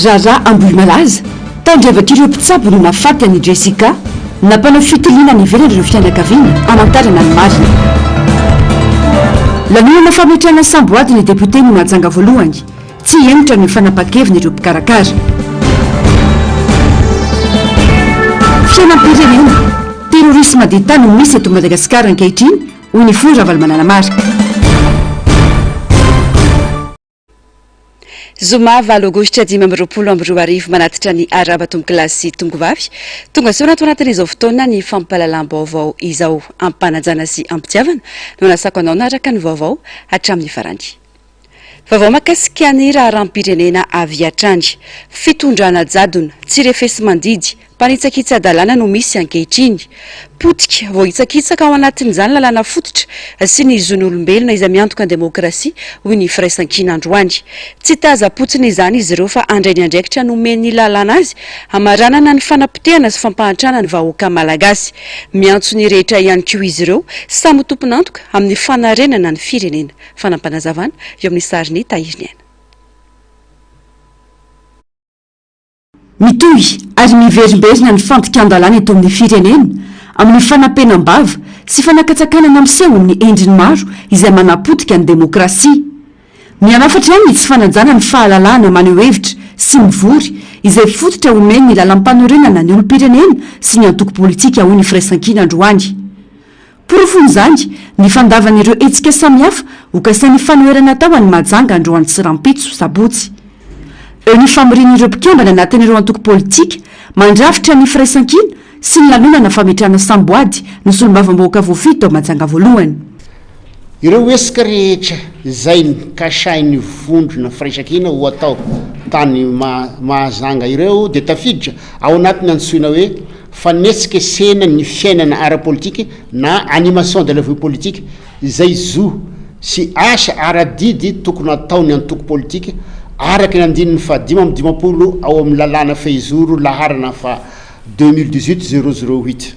Raharaha Ambohimalaza, Tandrevak'ireo mpitsabo no nahafaty an'i Jessica, nampanao fitiliana any ivelany ireo fianakaviana hamantarana ny marina. Lanonana fametrahana samboady ny depioten'i Mahajanga voalohany, tsy hihemotra ny fanapahan-keviny ireo mpikarakara. Fiainam-pirenena, Terrorisme d'Etat no misy eto Madagasikara ankehitriny, hoy ny filoha Ravalomanana Marc. Zoma valo aogositra 2025 manatitra ny arahaba tompokolahy sy tompokovavy. Tonga soa ato anatin'izao fotoana ny fampahalalam-baovao izao. Am-panajana sy am-pitiavana no anasako anao naraka ny vaovao hatramin'ny farany. Vaovao mahakasika ny raharaham-pirenena avy hatrany. Fitondrana jadona, tsy refesi-mandidy, Mpanitsakitsa-dalàna no misy ankehitriny. Potika, voahitsakitsaka ao anatin'izany lalàna fototra sy ny zon'olombelona izay miantoka ny demokrasia, hoy ny Firaisankina androany. Tsy taza-potsiny izany izy ireo fa handray ny andraikitra nomen'ny lalàna azy hamaranana ny fanapotehana sy fampahantrana ny vahoaka malagasy. Miantso ny rehetra ihany koa izy ireo samy ho tompon'antoka amin'ny fanarenana ny firenena. Fanampinazavana eo amin'ny sarin'i Tahiriniaina. Mitohy ary miverimberina ny fandikan-dalàna eto amin'ny firenena amin'ny fanapenam-bava sy fanakatsakanana miseho amin'ny endriny maro izay manapotika ny demokrasia. Mihamafy hatrany ny tsy fanajana ny fahalalahana maneho hevitra sy mivory izay fototra omen'ny lalampanorenana ny olom-pirenena sy ny antoko politika hoy ny Firaisankina androany. Porofon'izany ny fandavan'ireo hetsika samihafa hokasain'ny fanoherana atao any Mahajanga androany sy rahampitso, sabotsy. Eo ny famorian'ireo mpikambana anatin'ireo antoko politika mandrafitra ny Firaisankina sy ny lanonana fametrahana samboady ny solombavambahoaka voafidy tao Mahajanga voalohany. Ireo hetsika rehetra izay nokasain'ny vondrona Firaisankina ho atao tany Mahajanga ireo dia tafiditra ao anatin'ny antsoina hoe Fanetsiketsehana ny fiainana ara-politika na animation de la vie politique izay zo sy asa ara-didy tokony hataon'ny antoko politika araka ny andininy faha 55 ao amin'ny lalàna fehizoro laharana faha 2018 008.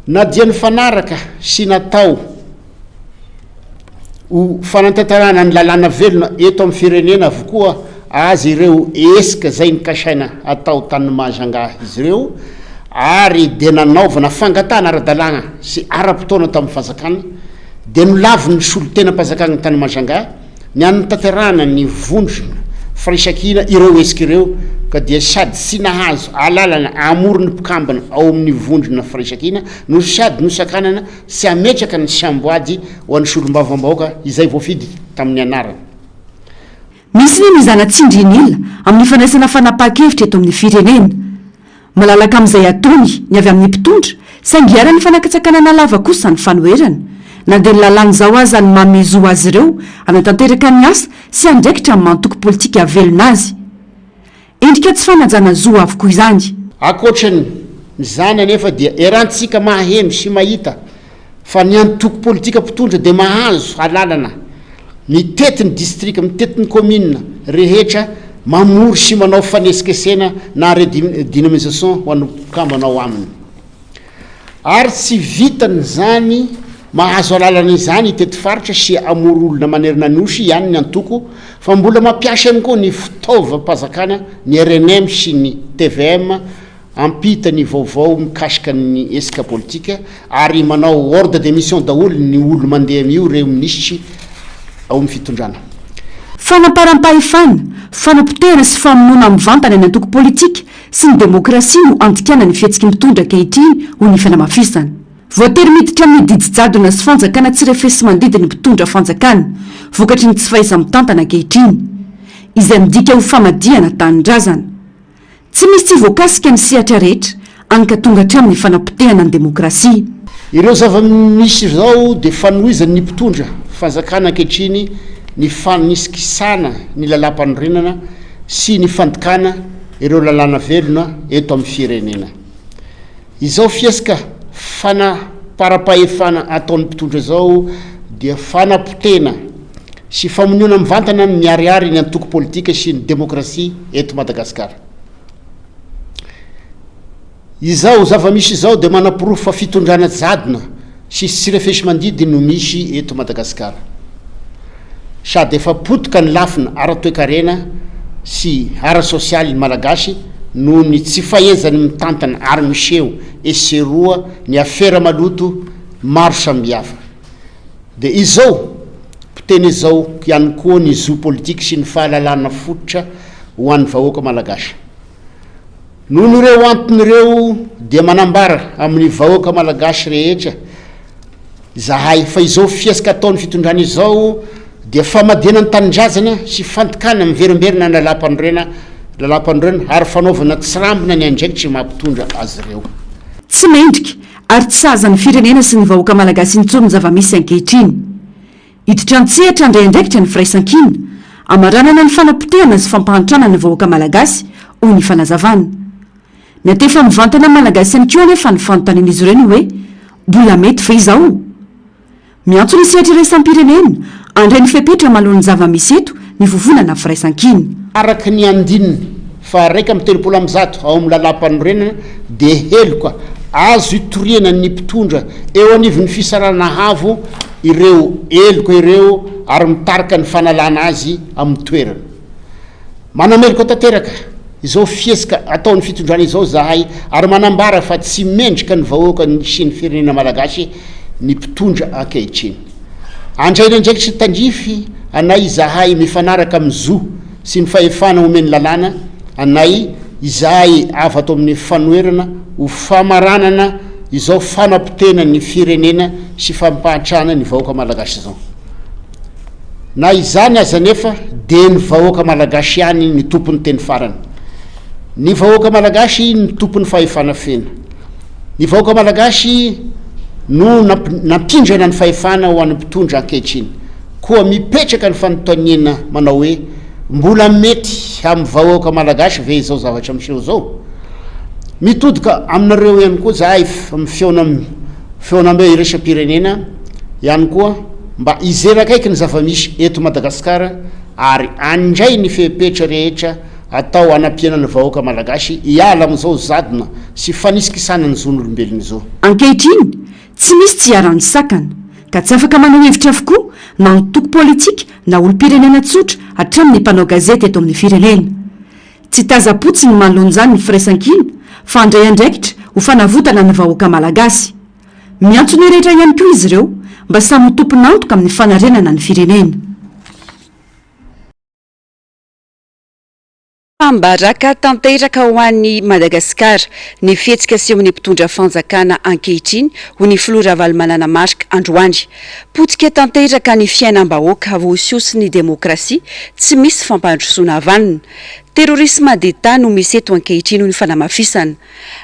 Na dia nifanaraka sy natao Ho fanatanterahana ny lalàna velona eto amin'ny firenena avokoa aza ireo hesika izay nokasaina hatao tany Mahajanga izy ireo ary dia nanaovana fangatahana ara-dalàna sy ara-potoana tamin'ny fanjakana dia nolavin'ny solontenam-panjakana tany Mahajanga ny hanatanterahana ny vondrona firaisankina ireo hesika ireo ka dia sady tsy nahazo alalana hamory ny mpikambana ao amin'ny vondrona firaisankina no sady nosakanana sy hametraka ny samboady ho an'ny solombavambahoaka izay voafidy tamin'ny anarany. Misy ny mizana tsindrin'ila amin'ny fandraisana fanapahan-kevitra eto amin'ny firenena. Malalaka amin'izay ataony ny avy amin'ny mpitondra, saingy iharan'ny fanakatsakanana lava kosa ny fanoherana. Na dia ny lalàna izao aza no manome zo azy ireo hanatanteraka ny asa sy andraikitra amin'ny maha antoko politika velona azy. Endrika tsy fanajana zo avokoa izany. Ankoatran izany anefa dia erantsika maheno sy mahita fa ny antoko politika mpitondra dia mahazo alalana mitety ny distrika, mitety ny commune rehetra mamory sy manao fanesikesena na redynamisation ho an'ny mpikambana ao aminy. Ary tsy vitan'izany mahazo alalana izany hitety faritra sy hamory olona manerana ny Nosy ihany ny antoko fa mbola mampiasa ihany koa ny fitaovam-panjakana, ny rnm sy ny tvm hampita ny vaovao mikasika ny hetsika politika ary manao ordre de mission daholo ny olo mandeha amin'io ireo minisitry ao amin'ny fitondrana. Fanamparam-pahefana, fanapotehana sy famonoana mivantana ny antoko politika sy ny demokrasia no andikana ny fihetsiky mpitondra ankehitriny, hoy ny fanamafisana. Voatery miditra amin'ny didy jadona sy fanjakana tsy refesi-mandidy ny mpitondra fanjakana, vokatry ny tsy fahaiza-mitantana ankehitriny. Izay midika ho famadihana tanindrazana. Tsy misy tsy voakasika ny sehatra rehetra, hany ka tonga hatramin'ny fanapotehana ny demokrasia. Ireo zava-misy izao dia fanohizan'ny mpitondra fanjakana ankehitriny ny fanisikisana ny lalàmpanorenana sy ny fandikana ireo lalàna velona eto amin'ny firenena. Izao fihetsika fanaparam-pahefana ataon'ny mpitondra izao dia fanapotehana sy famonoana mivantana ny miharihary ny antoko politika sy ny demokrasia eto Madagasikara. Izao zava-misy izao dia manaporofo fa fitondrana jadona sy tsy refesi-mandidy no misy eto Madagasikara. Sady efa potika ny lafiny ara-toekarena. sy ara-sosialy ny Malagasy noho ny tsy fahaizany mitantana ary miseho etsy sy eroa ny afera maloto maro samihafa. Dia izao mpiteny izao ihany koa ny zo politika sy ny fahalalana fototra ho an'ny vahoaka Malagasy. Noho ireo antony ireo dia manambara amin'ny vahoaka Malagasy rehetra izahay fa izao fihetsika ataon'ny fitondrana izao dia famadihana ny tanindrazana sy fandikana miverimberina ny lalàmpanorenana lalàmpanorenana ary fanaovana tsirambina ny andraikitry maha mpitondra azy ireo. Tsy mendrika ary tsy sahaza ny firenena sy ny vahoaka Malagasy intsony ny zava-misy ankehitriny. Hiditra an-tsehatra handray andraikitra ny firaisankina, hamaranana ny fanapotehana sy fampahantrana ny vahoaka Malagasy, hoy ny fanazavana. Miantefa mivantana amin'ny Malagasy ihany koa anefa ny fanontanian'izy ireo ny hoe, mbola mety ve izao? Miantso ny sehatra iraisam-pirenena handray ny fepetra manoloana ny zava-misy eto ny vovonana Firaisankina. Araka ny andininy faha-131 ao amin'ny Lalàmpanorenana dia heloka azo itoriana ny mpitondra eo anivon'ny Fisarana Avo ireo heloka ireo ary mitarika ny fanalana azy amin'ny toerana. Manameloka tanteraka izao fihetsika ataon'ny fitondrana izao izahay ary manambara fa tsy mendrika ny vahoaka sy ny firenena malagasy ny mpitondra ankehitriny. Andray ny andraikitry tandrify anay izahay mifanaraka amin'ny zo sy ny fahefana omen'ny lalàna anay izahay avy ato amin'ny fanoherana ho famaranana izao fanapotehana ny firenena sy fampahantrana ny vahoaka malagasy izao. Na izany aza anefa dia ny vahoaka malagasy ihany ny tompon'ny teny farany. Ny vahoaka malagasy no tompon'ny fahefana feno. Ny vahoaka malagasy no nampindrana ny fahefana ho an'ny mpitondra ankehitriny. Koa mipetraka ny fanontaniana manao hoe, mbola mety amin'ny vahoaka malagasy ve izao zavatra miseho izao? Mitodika aminareo ihany koa zahay amin'ny fihaonambe iraisam-pirenena ihany koa, mba hijery akaiky ny zava-misy eto Madagasikara ary handray ny fepetra rehetra atao hanampiana ny vahoaka Malagasy hiala amin'izao zadona sy fanisikisana ny zon'olombelona izao. Ankehitriny, tsy misy tsy iharan'ny sakana, ka tsy afaka maneho hevitra avokoa na antoko politika na olom-pirenena tsotra hatramin'ny mpanao gazety eto amin'ny firenena. Tsy tazam-potsiny manoloana izany ny firaisankina fa handray andraikitra ho fanavotana ny vahoaka Malagasy. Miantso ny rehetra ihany koa izy ireo mba samy ho tompon'antoka amin'ny fanarenana ny firenena. Fambaraka tanteraka ho an'i Madagasikara ny fihetsika asehon'ny mpitondra fanjakana ankehitriny, hoy ny filoha Ravalomanana Marc androany. Potika tanteraka ny fiainam-bahoaka, voahosihosy ny demokrasia, tsy misy fampandrosoana vanona. Terrorisme d'Etat no misy eto ankehitriny, hoy ny fanamafisana.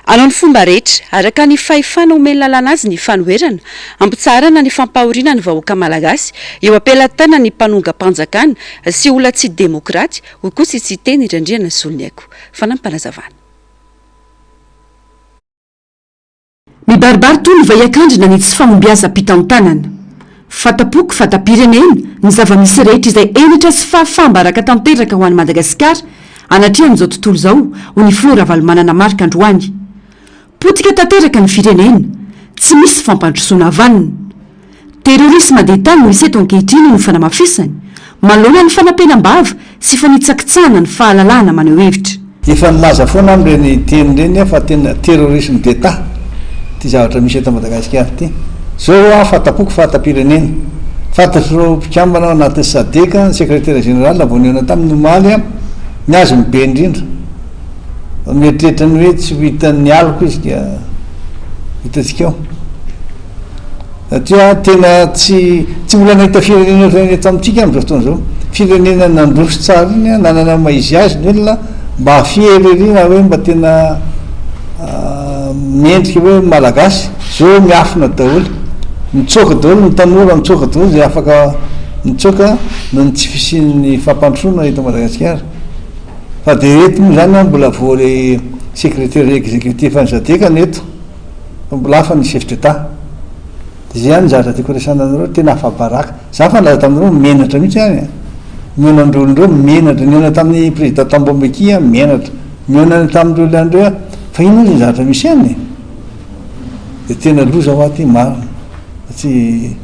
Hanao ny fomba rehetra, araka ny fahefana omen'ny lalàna azy ny fanoherana, hampitsaharana ny fampahoriana ny vahoaka malagasy eo am-pelatanan'ny mpanongam-panjakana sy olona tsy demokraty, hoy kosa i Siteny Randrianasoloniaiko. Fanampim-panazavana. Mibaribary toy ny vaiakandrina ny tsy fahombiazam-pitantanana. Fata-poko, fata-pirenena, ny zava-misy rehetra izay henatra sy fahafaham-baraka tanteraka ho an'i Madagasikara anatrehan'izao tontolo izao, hoy ny filoha Ravalomanana Marc androany. Potika tanteraka ny firenena, tsy misy fampandrosoana vanona. Terrorisme d'Etat no misy eto ankehitriny hoy ny fanamafisany, manoloana ny fanapenam-bava sy fanitsakitsahana ny fahalalahana maneho hevitra. Efa nilaza foana aho amin'ireny teny ireny aho fa tena terrorisme d'Etat ity zavatra misy eto Madagasikara ity. Zao aho fata-poko fata-pirenena. Fantatr'ireo mpikambana ao anatin'ny Sadec, ny secrétaire général vao nihaona taminy omaly aho, ny azy no be indrindra. Mieritreritra ny hoe tsy ho hitan'ny aloka izy dia hitantsika eo. Satria tena tsy tsy mbola nahita firenena ohatran'ny eto amintsika amin'izao fotoana izao. Firenena nandroso tsara iny, nanana ny maha izy azy ny olona, mba fier ery na hoe mba tena mendrika hoe Malagasy. Zao miafina daholo, mitsoaka daholo ny tanora, mitsoaka daholo izay afaka mitsoaka noho ny tsy fisian'ny fampandrosoana eto Madagasikara. Fa dia eto moa izany an, mbola vao ilay secrétaire exécutif an'ny Sadec no eto. Fa mbola hafa ny chef d'Etat. Dia izay ihany ny zavatra tiako resahana anareo, tena afa-baraka. Za fa nilaza taminareo, menatra mihitsy aho e. Nihaona an'ireo olona ireo, menatra. Nihaona tamin'ny président Thabo Mbeki aho, menatra. Nihaona tamin'ireo olona ireo aho, fa inona ozy ny zavatra misy any e? Dia tena loza hoa ty, marina. Fa tsy,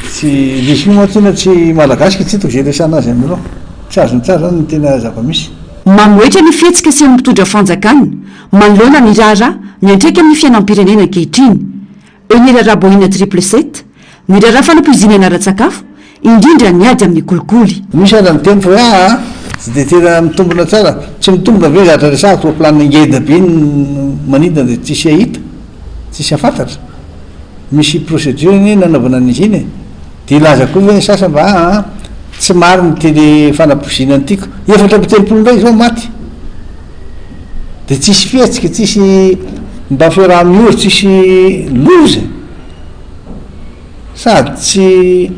tsy, izy io moa tena tsy malagasy ka tsy hitako izay iresahana azy aminareo. Tsy azony tsara zany ny tena zava-misy. Mamohehitra ny fihetsika asehon'ny mpitondra fanjakana manoloana ny raharaha miantraika amin'ny fiainam-pirenena ankehitriny. Eo ny raharaha Boina triple sept, ny raharaha fanapoizinana ara-tsakafo, indrindra ny ady amin'ny kolikoly. Misy aza miteny fa hoe aa tsy dia tena mitombina tsara, tsy mitombina ve ny zavatra resahako, roplanina ngeda be no manidina dia tsisy hahita, tsisy hahafantatra? Misy procédure anie nanaovana an'izy iny e! Dia hilaza koa ve ny sasany fa aa tsy marina ity le fanapoizinana ity ko! 34 indray izao maty! Dia tsisy fihetsika, tsisy mba fiaraha-miory, tsisy loza! Sady tsy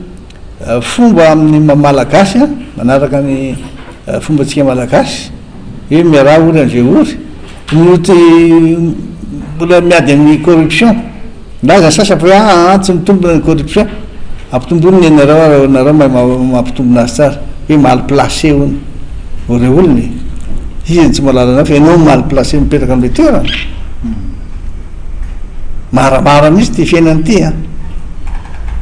fomba amin'ny maha malagasy an, manaraka ny fombantsika malagasy hoe miaraha ory an'izay ory, no te mbola miady amin'ny corruption. Milaza ny sasany fa hoe aa tsy mitombina ny corruption, ampitomboiny ny anareo ary nareo mahay mampitombina azy tsara, hoe mal placé hono ireo olona e! Iza no tsy mahalala anao fa ianao no mal placé mipetraka amin'ilay toerana? Maramara mihitsy ity fiainana ity an!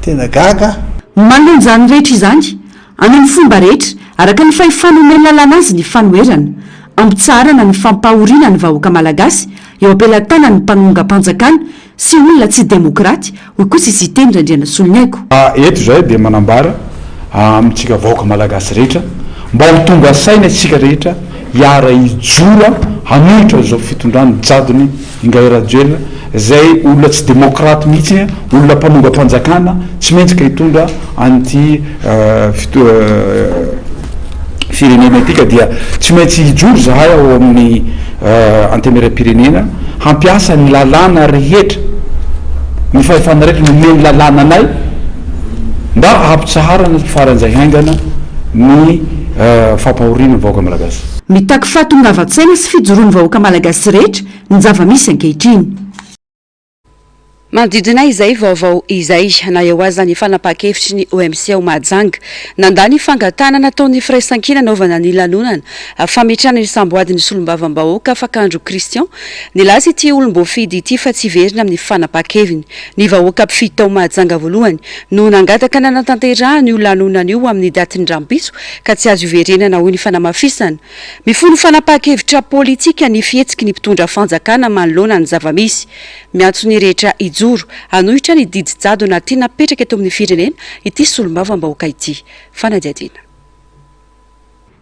Tena gaga aho. Manoloana izany rehetra izany, any amin'ny fomba rehetra, araka ny fahefana omen'ny lalàna azy ny fanoherana, ampitsaharana ny fampahoriana ny vahoaka malagasy eo am-pelatanan'ny mpanongam-panjakana sy olona tsy demokraty, hoy kosa i Siteny Randrianasoloniaiko. Eto izahay dia manambara amintsika vahoaka malagasy rehetra mba ho tonga saina isika rehetra hiara hijoro hanohitra izao fitondrany jadony Ingahy Rajoelina izay olona tsy demokraty mihitsy, olona mpanongam-panjakana tsy mendrika hitondra an'ity firenena ity ka dia tsy maintsy hijoro izahay ao amin'ny Antenimierampirenena hampiasa ny lalàna rehetra, ny fahefana rehetra nomen'ny lalàna anay mba hampitsaharana faran'izay haingana ny fampahoriana ny vahoaka malagasy. Mitaky fahatongavan-tsaina sy fijoroan'ny vahoaka malagasy rehetra ny zava-misy ankehitriny. Manodidina izay vaovao izay, na eo aza ny fanapahan-kevitry ny OMC ao Mahajanga, nandà ny fangatahana nataon'ny Firaisankina hanaovana ny lanonana fametrahana ny samboadin'ny solombavambahoaka Fakandro Christian, nilaza ity olom-boafidy ity fa tsy hiverina amin'ny fanapahan-keviny. Ny vahoaka mpifidy tao Mahajanga voalohany no nangataka nanatanterahana io lanonana io amin'ny datin'ny rahampitso ka tsy azo iverenana, hoy ny fanamafisana. Mifono fanapahan-kevitra politika ny fihetsiky ny mpitondra fanjakana manoloana ny zava-misy. Miantso ny rehetra hijoro hanohitra ny didy jadona tiana apetraka eto amin'ny firenena ity solombavambahoaka ity. Fanadihadiana.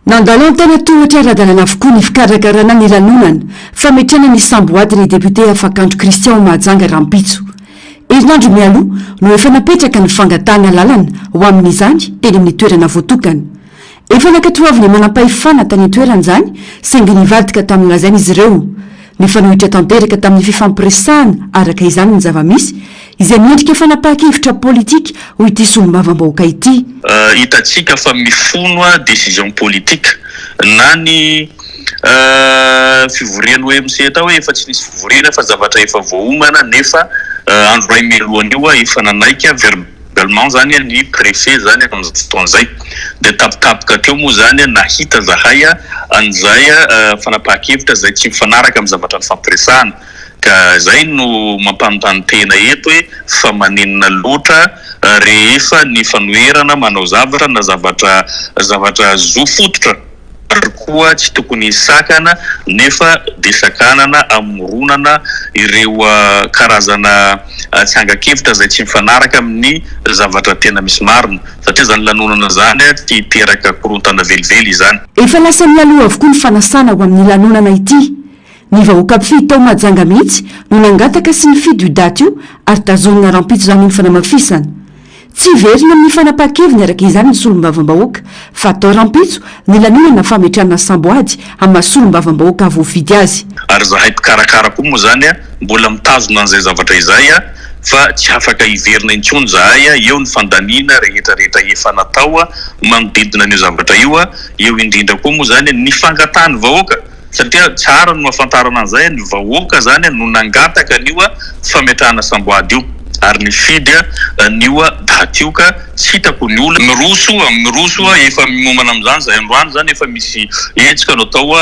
Nandalo an-tana-tohatra ara-dalàna avokoa ny fikarakarana ny lanonana fametrahana ny samboady ny depiote Afakandro Christian ao Mahajanga rahampitso. Herinandro mialoha no efa napetraka ny fangatahana alalana ho amin'izany teny amin'ny toerana voatokana. Efa nankatoavin'ny manampahefana tany an-toerana izany saingy nivadika tamin'ny lazaina izy ireo. Nifanohitra tanteraka tamin'ny fifampiresahana araka izany ny zava-misy, izay miendrika fanapahan-kevitra politika, hoy ity solombavambahoaka ity. Hitantsika fa mifono décision politique na ny fivorian'ny OMC tao efa tsy nisy fivoriana fa zavatra efa voaomana nefa andro iray mialohan'io efa nanaiky Également zany ny préfet zany amin'izay fotoana izay dia tampotampoka teo moa zany nahita zahay an'izay fanapahan-kevitra izay tsy mifanaraka amin'ny zavatra nifampiresahana ka izay no mampanontany tena eto hoe fa maninona loatra rehefa ny fanoherana manao zavatra na zavatra zavatra zo fototra ary koa tsy tokony hisakana nefa dia sakanana amoronana ireo karazana tsangan-kevitra izay tsy mifanaraka amin'ny zavatra tena misy marina satria izany lanonana izany tsy hiteraka korontana velively izany. Efa lasa mialoha avokoa ny fanasana ho amin'ny lanonana ity. Ny vahoaka mpifidy tao Mahajanga mihitsy no nangataka sy nifidy io daty io ary tazonina rahampitso izany ny fanamafisana. Tsy hiverina amin'ny fanapahan-keviny araka izany ny solombavambahoaka fa atao rahampitso ny lanonana fametrahana samboady amin'ny maha solombavambahoaka voafidy azy. Ary zahay mpikarakara koa moa izany mbola mitazona an'izay zavatra izay fa tsy afaka hiverina intsony zahay, eo ny fandaniana rehetra rehetra efa natao manodidina an'io zavatra io, eo indrindra koa moa izany ny fangatahan'ny vahoaka. Satria tsara no ahafantarana an'izay, ny vahoaka zany no nangataka an'io fametrahana samboady io ary nifidy an'io daty io ka tsy hitako ny olana. Miroso, miroso, efa miomana amin'izany zahay androany zany efa misy hetsika no atao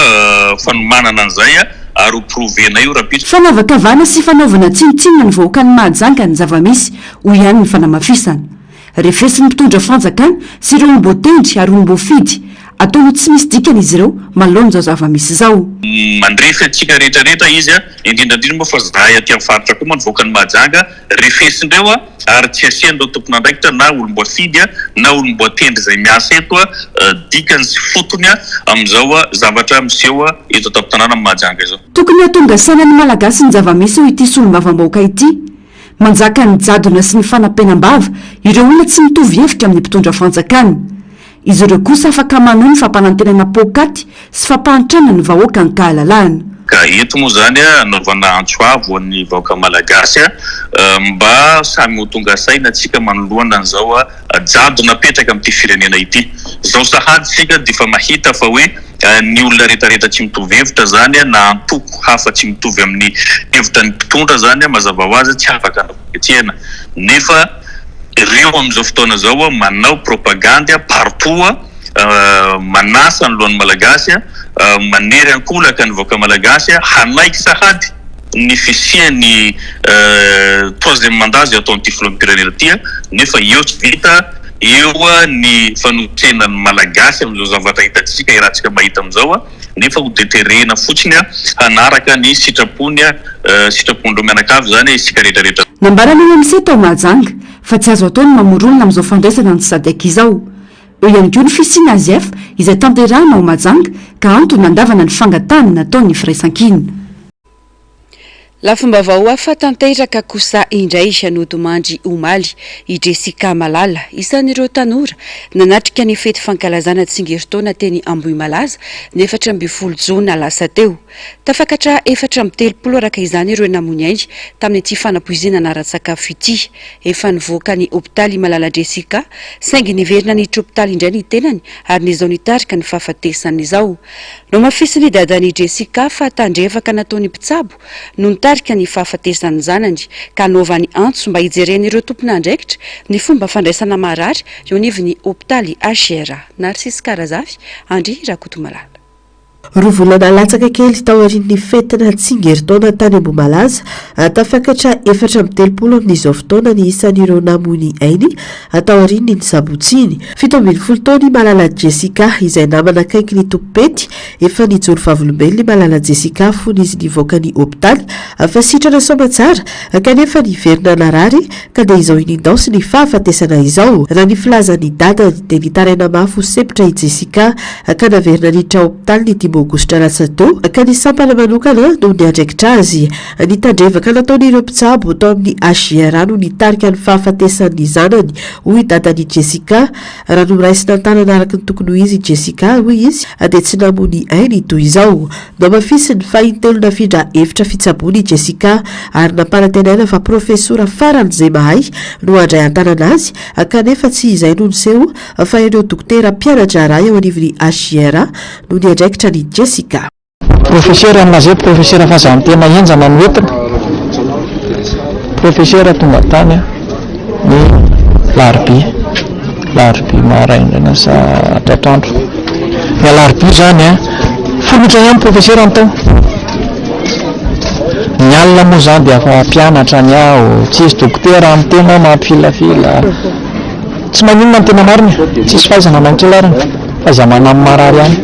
fanomanana an'izay ary ho prouver-nay io rahampitso. Fanavakavahana sy fanaovana tsinontsinona ny vahoakan'i Mahajanga ny zava-misy, hoy ihany ny fanamafisana. Refesin'ny mpitondra fanjakana sy ireo olom-boatendry ary olom-boafidy. Ataony ho tsy misy dikany izy ireo manoloana izao zava-misy izao. Mandrefy antsika rehetra rehetra izy a, indrindra indrindra moa fa zahay aty amin'ny faritra koa moa nivoaka an'i Mahajanga, refesindreo a, ary tsy asian'ireo tompon'andraikitra na olom-boafidy a, na olom-boatendry izay miasa eto a, dikany sy fotony a, amin'izao zavatra miseho eto an-tampon-tanànan'i Mahajanga izao. Tokony hahatonga saina ny Malagasy ny zava-misy hoy ity solombavambahoaka ity. Manjaka ny jadona sy ny fanapenam-bava ireo olona tsy mitovy hevitra amin'ny mpitondra fanjakana. Izy ireo kosa afaka manohy ny fampanantenana poakaty sy fampahantrana ny vahoaka an-kahalalahana. Ka eto moa izany anaovana antso avo ho an'ny vahoaka Malagasy mba samy ho tonga saina tsika manoloana an'izao jadona apetraka amin'ity firenena ity. Izao sahady isika dia efa mahita fa hoe ny olona rehetrarehetra tsy mitovy hevitra izany na antoko hafa tsy mitovy amin'ny hevitra ny mpitondra izany mazava ho azy tsy afaka hanao fihetsiketsehana nefa ireo amin'izao fotoana izao manao propagandy partout manasa ny lohan'ny Malagasy manery ankolaka ny vahoaka Malagasy hanaiky sahady ny fisian'ny troisième mandat izay ataon'ity filoham-pirenena ity nefa eo tsy vita eo ny fanosena ny Malagasy amin'izao zavatra hitantsika iarahantsika mahita amin'izao nefa ho deterena fotsiny hanaraka ny sitrapony sitrapon'ireo mianakavy izany isika rehetra rehetra. Nambaran'ny OMC tao Mahajanga fa tsy azo atao ny mamorona amin'izao fandraisana ny Sadec izao. Eo ihany koa ny fisiana AZF izay tanterahina ao Mahajanga ka antony nandavana ny fangatahana nataon'ny Firaisankina. Lafim-baovao hafa tanteraka kosa indray nodimandry omaly i Jessica Malala, isan'ireo tanora nanatrika ny fety fankalazana tsingerin-taona teny Ambohimalaza ny 14 jona lasa teo. Tafakatra 34 araka izany ireo namoy ainy tamin'ity fanapoizinana ara-tsakafo ity. Efa nivoaka ny hopitaly i Malala Jessica saingy niverina niditra hopitaly indray ny tenany ary ny izao nitarika ny fahafatesany izao. Nohamafisin'ny dadan'i Jessica fa tandrevaka nataon'ny mpitsabo no nitarika ny fahafatesan'ny zanany ka hanaovany antso mba hijeren'ireo tompon'andraikitra ny fomba fandraisana marary eo anivon'ny hopitaly HRA. Narcisque Razafy, Andry Rakotomalala. Roa volana latsaka kely taorian'ny fetina tsingerin-taona tany Ambohimalaza, tafakatra 34 amin'izao fotoana ny isan'ireo namoy ny ainy taorian'iny sabotsy iny. 17 taona i Malala Jessica, izay namana akaiky ny tompom-pety. Efa nijoro vavolombelona i Malala Jessica fony izy nivoaka ny hopitaly fa sitrana soamatsara, kanefa niverina narary ka dia izao inindaosy ny fahafatesana izao. Raha ny filazan'ny dadany dia nitaraina mafy ho sempotra i Jessica ka naverina niditra hopitaly ny dimy aogositra lasa teo ka ny sampana manokana no niandraikitra azy. Ny tandrevaka nataon'ireo mpitsabo tao amin'ny HJRA no nitarika ny fahafatesan'ny zanany, hoy i dadan'i Jessica. Raha noraisina an-tanana araka ny tokony ho izy i Jessica, hoy izy, dia tsy namoy ny ainy toy izao. Nohamafisiny fa intelo nafindra efitra fitsaboana i Jessica ary nampanantenaina fa profesora faran'izay mahay no handray an-tanana azy, kanefa tsy izay no niseho fa ireo dokotera mpiana-draharaha eo anivon'ny HJRA no niandraikitra an'i Jessica. Professeur na zay professeur fa zany tena henjana no entina. Professeur tonga tany ny larobia, larobia maraindraina sa atoandro. Ny alarobia zany an, folotra ihany professeur ny tao. Ny alina moa zany dia efa mpianatra ny ao, tsisy dokotera ny tena mampifilafila. Tsy maninona ny tena marina e, tsisy fahaizana mankelarina fa izay manamy marary ihany.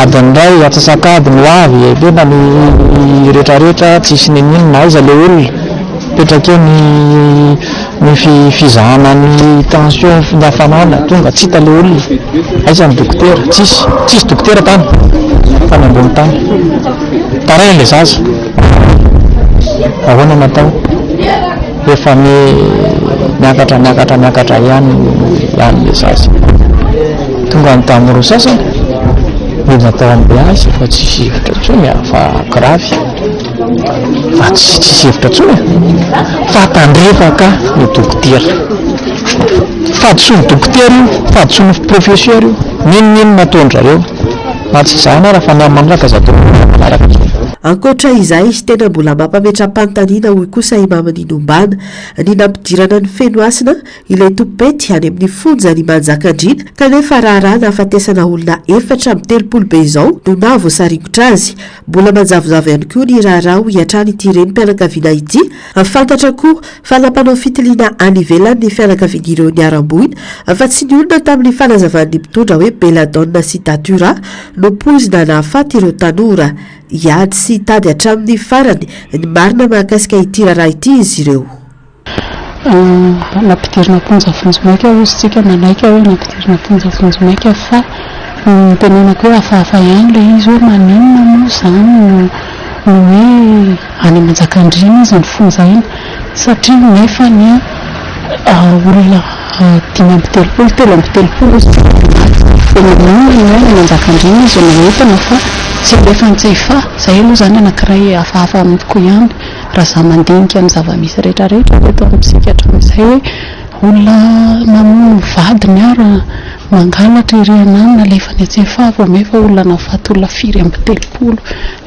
Adiny iray, atsasak'adiny ho avy, ekena ny retraretra, tsisy n'inon'inona, aiza le olona, mipetraka eo ny ny fizahana ny tension, ny hafanana, tonga tsy hita le olona, aiza ny dokotera, tsisy, tsisy dokotera tany, tany ambony tany. Taraina le zaza, ahoana no atao? Efa miakatra miakatra miakatra ihany ihany ilay zaza. Tonga ny tamin'ny roa sasany, nidina tao amin'ny BH efa tsisy hevitra intsony fa grave. Fa tsy tsisy hevitra intsony e. Fa tandrevaka ny dokotera. Fahadisoan'ny dokotera io, fahadisoan'ny professeur io. N'inon'inona ataon-dry zareo. Na tsy izany ara fa ny amin'ny manaraka aza atao manaraka intsony. Ankoatra izay, tena mbola mampametra-panontaniana hoy kosa i Maminy Nombana, ny nampidirana an'i Fenohasina, ilay tompom-pety, any amin'ny fonjan'i Manjakandriana, kanefa raharaha nahafatesana olona 34 be izao no nahavoasaringotra azy. Mbola manjavozavo ihany koa ny raharaha hoy hatrany ity renim-pianakaviana ity. Fantatra koa fa nampanao fitiliana any ivelany ny fianakavian'ireo niharam-boina fa tsy nionona tamin'ny fanazavan'ny mpitondra hoe belladonna sy datura no poizina nahafaty ireo tanora. Hiady sy hitady hatramin'ny farany ny marina mahakasika ity raharaha ity izy ireo. Nampidirina am-ponja vonjimaika hozy tsika, nanaiky aho hoe nampidirina am-ponja vonjimaika fa ny nitenenako hoe hafahafa ihany ilay izy hoe maninona moa izany no no hoe any Manjakandriana izy no fonjaina satria nefa anie olona 35, 33 izy no maty dia maninona no hoe any Manjakandriana izy no entina fa tsy alefa any Tsiafahy, izay aloha izany anankiray hafahafa amiko ihany. Raha za mandinika ny zava-misy rehetra rehetra teto amintsika hatramin'izay hoe olona namono vadiny ara mangalatra ery ananona alefa any Antsefaha vao may fa olona nahafaty olona firy 33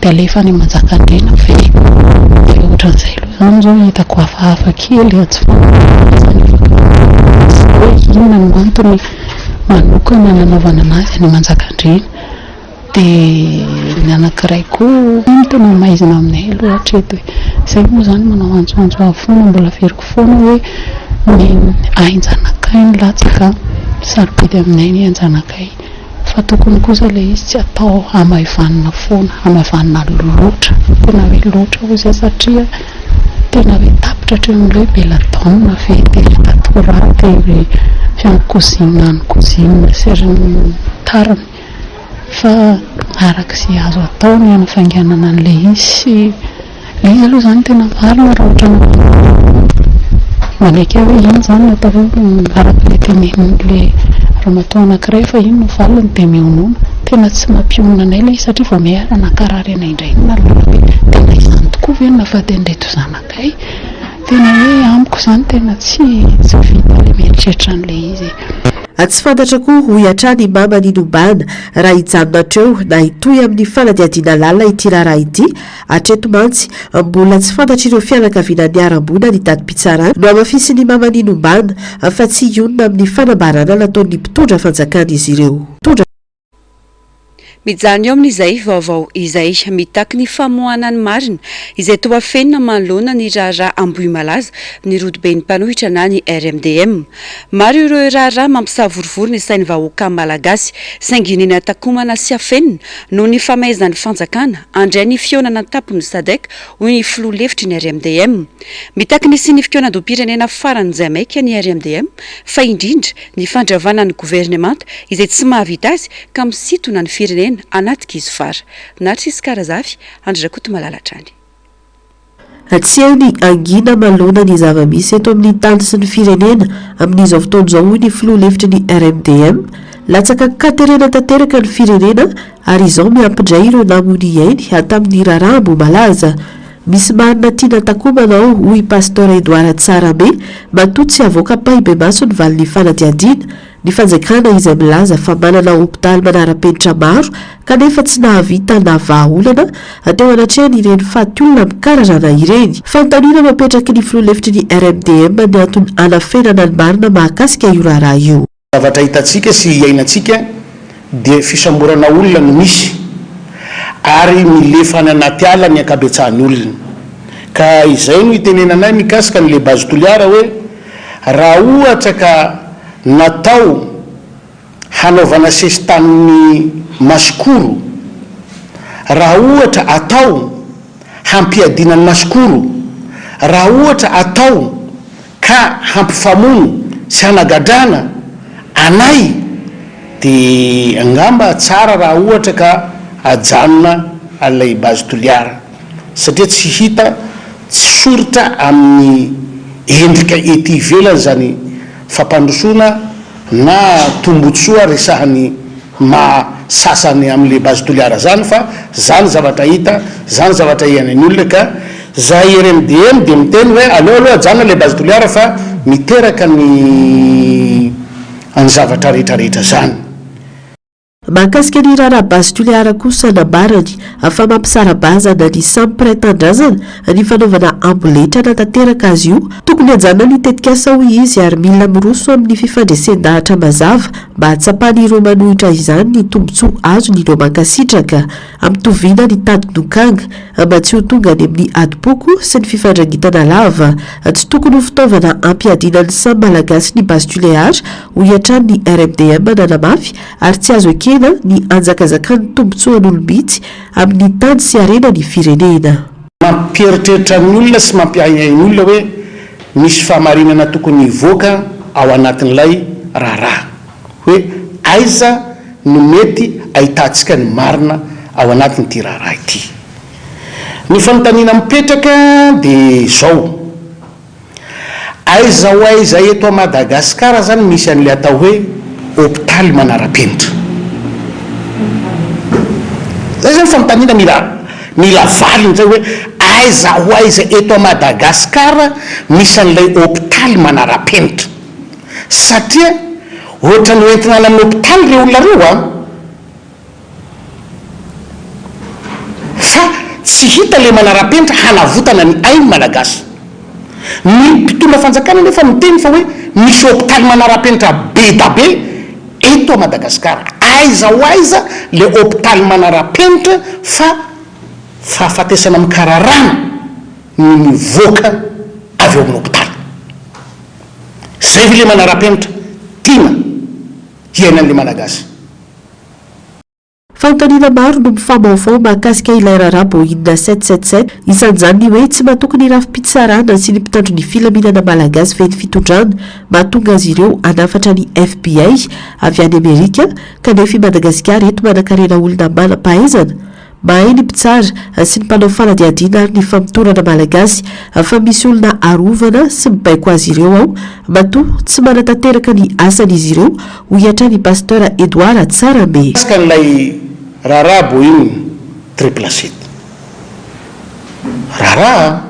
dia alefa any Manjakandriana ve? Dia ohatran'izay aloha izany izao hitako hafahafa kely a, tsy fantatro izany hoe inona no antony manokana nanaovana anazy any Manjakandriana. Dia ny anankiray koa io no tena maizina aminay aloha hatreto e! Izay moa izany manao antsoantso avo foana, mbola averiko foana hoe ny ain-janakay no latsaka, sarobidy aminay ny ain-janakay fa tokony kosa ilay izy tsy atao hamaivanina foana, hamaivanina loatra, tena hoe loatra hoy izaho satria tena hoe tapitra hatreo amin'ilay hoe belladonna ve dia ry datura dia ry avy any cousine any cousine sy ry ny tariny. Fa araka izay azo atao ny hanafainganana an'ilay izy sy ilay izy aloha izany tena marina raha ohatra manaiky aho hoe iny izany no atao hoe araka ilay tenenin'ilay ramatoa anankiray fa iny no valiny dia mionona. Tena tsy mampionona anay ilay izy satria vao may ary nankarary anay indray iny nahalala hoe tena izany tokoa ve no nahafaty an'ireto zanakay. Tena hoe amiko izany tena tsy tsy vita ilay mieritreritra an'ilay izy e. Tsy fantatra koa, hoy hatrany i Mama Ninombana, raha hijanona hatreo na hitohy amin'ny fanadihadiana lalina ity raharaha ity. Hatreto mantsy, mbola tsy fantatr'ireo fianakaviana niharam-boina ny datim-pitsarana. Nohamafisin'i Mama Ninombana fa tsy hionona amin'ny fanambarana nataon'ny mpitondra fanjakana izy ireo. Mijanona eo amin'izay vaovao izay. Mitaky ny famoahana ny marina izay toa afenina manoloana ny raharaha Ambohimalaza ny rodoben'ny mpanohitra na ny RMDM. Maro ireo raharaha mampisavorovoro ny sain'ny vahoaka malagasy saingy iniana takomana sy afenina noho ny famaizan'ny fanjakana handray ny fihaonana an-tampon'ny Sadec hoy ny filoha lefitry ny RMDM. Mitaky ny hisian'ny fikaonandoham-pirenena faran'izay maika ny RMDM fa indrindra ny fandravana ny governemanta izay tsy mahavita azy ka misintona ny firenena anaty kizo fara. Narcisque Karazafy, Andry Rakotomalala hatrany. Tsy hay ny hangina manoloana ny zava-misy eto amin'ny tany sy ny firenena amin'izao fotoana izao hoy ny filoha lefitry ny RMDM. Latsaka an-katerena tanteraka ny firenena ary izao miampy indray ireo namoy ny ainy tamin'ny raharaha Ambohimalaza. Misy marina tiana takomana ao, hoy i Pasteur Edouard Tsarahame, matoa tsy avoaka ampahibemaso ny valin'ny fanadihadiana, ny fanjakana izay milaza fa manana hopitaly manara-penitra maro kanefa tsy nahavita navaha olana teo anatrehan'ireny faty olona mikararana ireny. Fanontaniana napetraky ny filoha lefitry ny RMDM ny antony hanafenana ny marina mahakasika io raharaha io. Zavatra hitantsika sy iainantsika dia fisamborana olona no misy ary milefa any anaty ala ny ankabetsahan'ny olona. Ka izay no itenenanay mikasika an'ilay Base Toliara hoe raha ohatra ka natao hanaovana sesitanin'ny Masikoro, raha ohatra atao hampiadiana ny Masikoro, raha ohatra atao ka hampifamono sy hanagadrana anay de angamba tsara raha ohatra ka ajanona ilay base Toliara satria tsy hita tsy soritra amin'ny endrika ety ivelany izany fampandrosoana na tombotsoa resahany maha sasany amle base Toliara zany fa zany zavatra hita zany zavatra iainan'ny olona ka zahay RMDM dia miteny hoe aleo aloha ajanona le base Toliara fa miteraka ny ny zavatra rehetra rehetra zany. Mahakasika ny raharaha Base Toliara kosa nambarany fa mampisara-bazana ny samy mpiray tanindrazana ny fanaovana amboletra hanatanteraka azy io. Tokony hajanona ny tetikasa hoy izy ary mila miroso amin'ny fifandresen-dahatra mazava mba hahatsapan'ireo manohitra izany ny tombontsoa azon'ireo mankasitraka. Ampitoviana ny tadin-dokanga mba tsy ho tonga any amin'ny adim-poko sy ny fifandrangitana lava. Tsy tokony ho fitaovana hampiadiana ny samy Malagasy ny Base Tuléar, hoy hatrany ny RMDM nanamafy, ary tsy azo ekena ny hanjakazakan'ny tombontsoan'olom-bitsy amin'ny tany sy harena ny firenena. Mampieritreritra ny olona sy mampiahiahy ny olona hoe misy fahamarinana tokony hivoaka ao anatin'ilay raharaha. Hoe aiza no mety ahitantsika ny marina ao anatin'ity raharaha ity. Ny fanontaniana mipetraka dia izao, aiza ho aiza eto Madagasikara izany misy an'ilay atao hoe hopitaly manara-penitra? Izay izany fanontaniana mila mila valiny izay hoe aiza ho aiza eto Madagasikara misy an'ilay hopitaly manara-penitra? Satria ohatran'ny ho entina any amin'ny hopitaly ireo olona ireo an! Fa tsy hita ilay manara-penitra hanavotana ny ain'ny Malagasy. Ny mpitondra fanjakana anefa miteny fa hoe misy hopitaly manara-penitra be da be eto à Madagasikara. Aiza ho aiza ilay hopitaly manara-penitra fa fahafatesana mikararana no mivoaka avy ao amin'ny hopitaly. Zay ve le manarapenitra tiana hiainan'le Malagasy? Fanontaniana maro no mifamahofaho mahakasika ilay raharaha Boeing 777, isan'izany ny hoe tsy matoky ny rafi-pitsarana sy ny mpitandro ny filaminana malagasy ve ny fitondrana mahatonga azy ireo hanafatra ny FBI avy any Amerika kanefa i Madagasikara eto manankarena olona manam-pahaizana Mahay ny mpitsara sy ny mpanao fanadihadiana ary ny famotorana malagasy fa misy olona arovana sy mibaiko azy ireo ao matoa tsy manatanteraka ny asany izy ireo, hoy hatrany i Pasteur Edouard Tsarahame. Mikasika an'ilay raharaha Boeing triple sept. Raharaha an!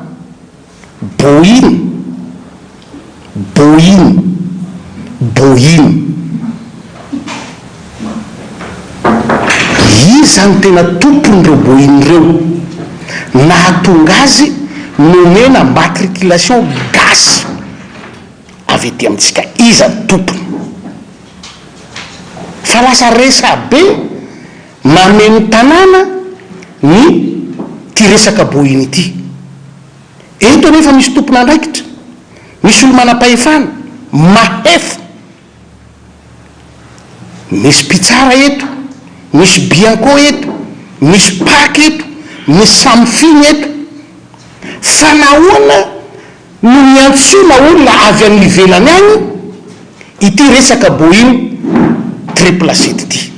Boeing, Boeing, Boeing. Iza no tena tompon'ireo Boeing ireo? Nahatonga azy nomena matriculation gasy avy aty amintsika. Iza no tompony? Fa lasa resabe mameno tanàna ny ity resaka Boeing ity. Eto anefa misy tompon'andraikitra, misy olo-manam-pahefana, mahefa. Misy mpitsara eto, misy Bianco eto, misy Pac eto, misy Samifin eto. Fa nahoana no niantsoana olona avy any ivelany any ity resaka Boeing triple sept ity?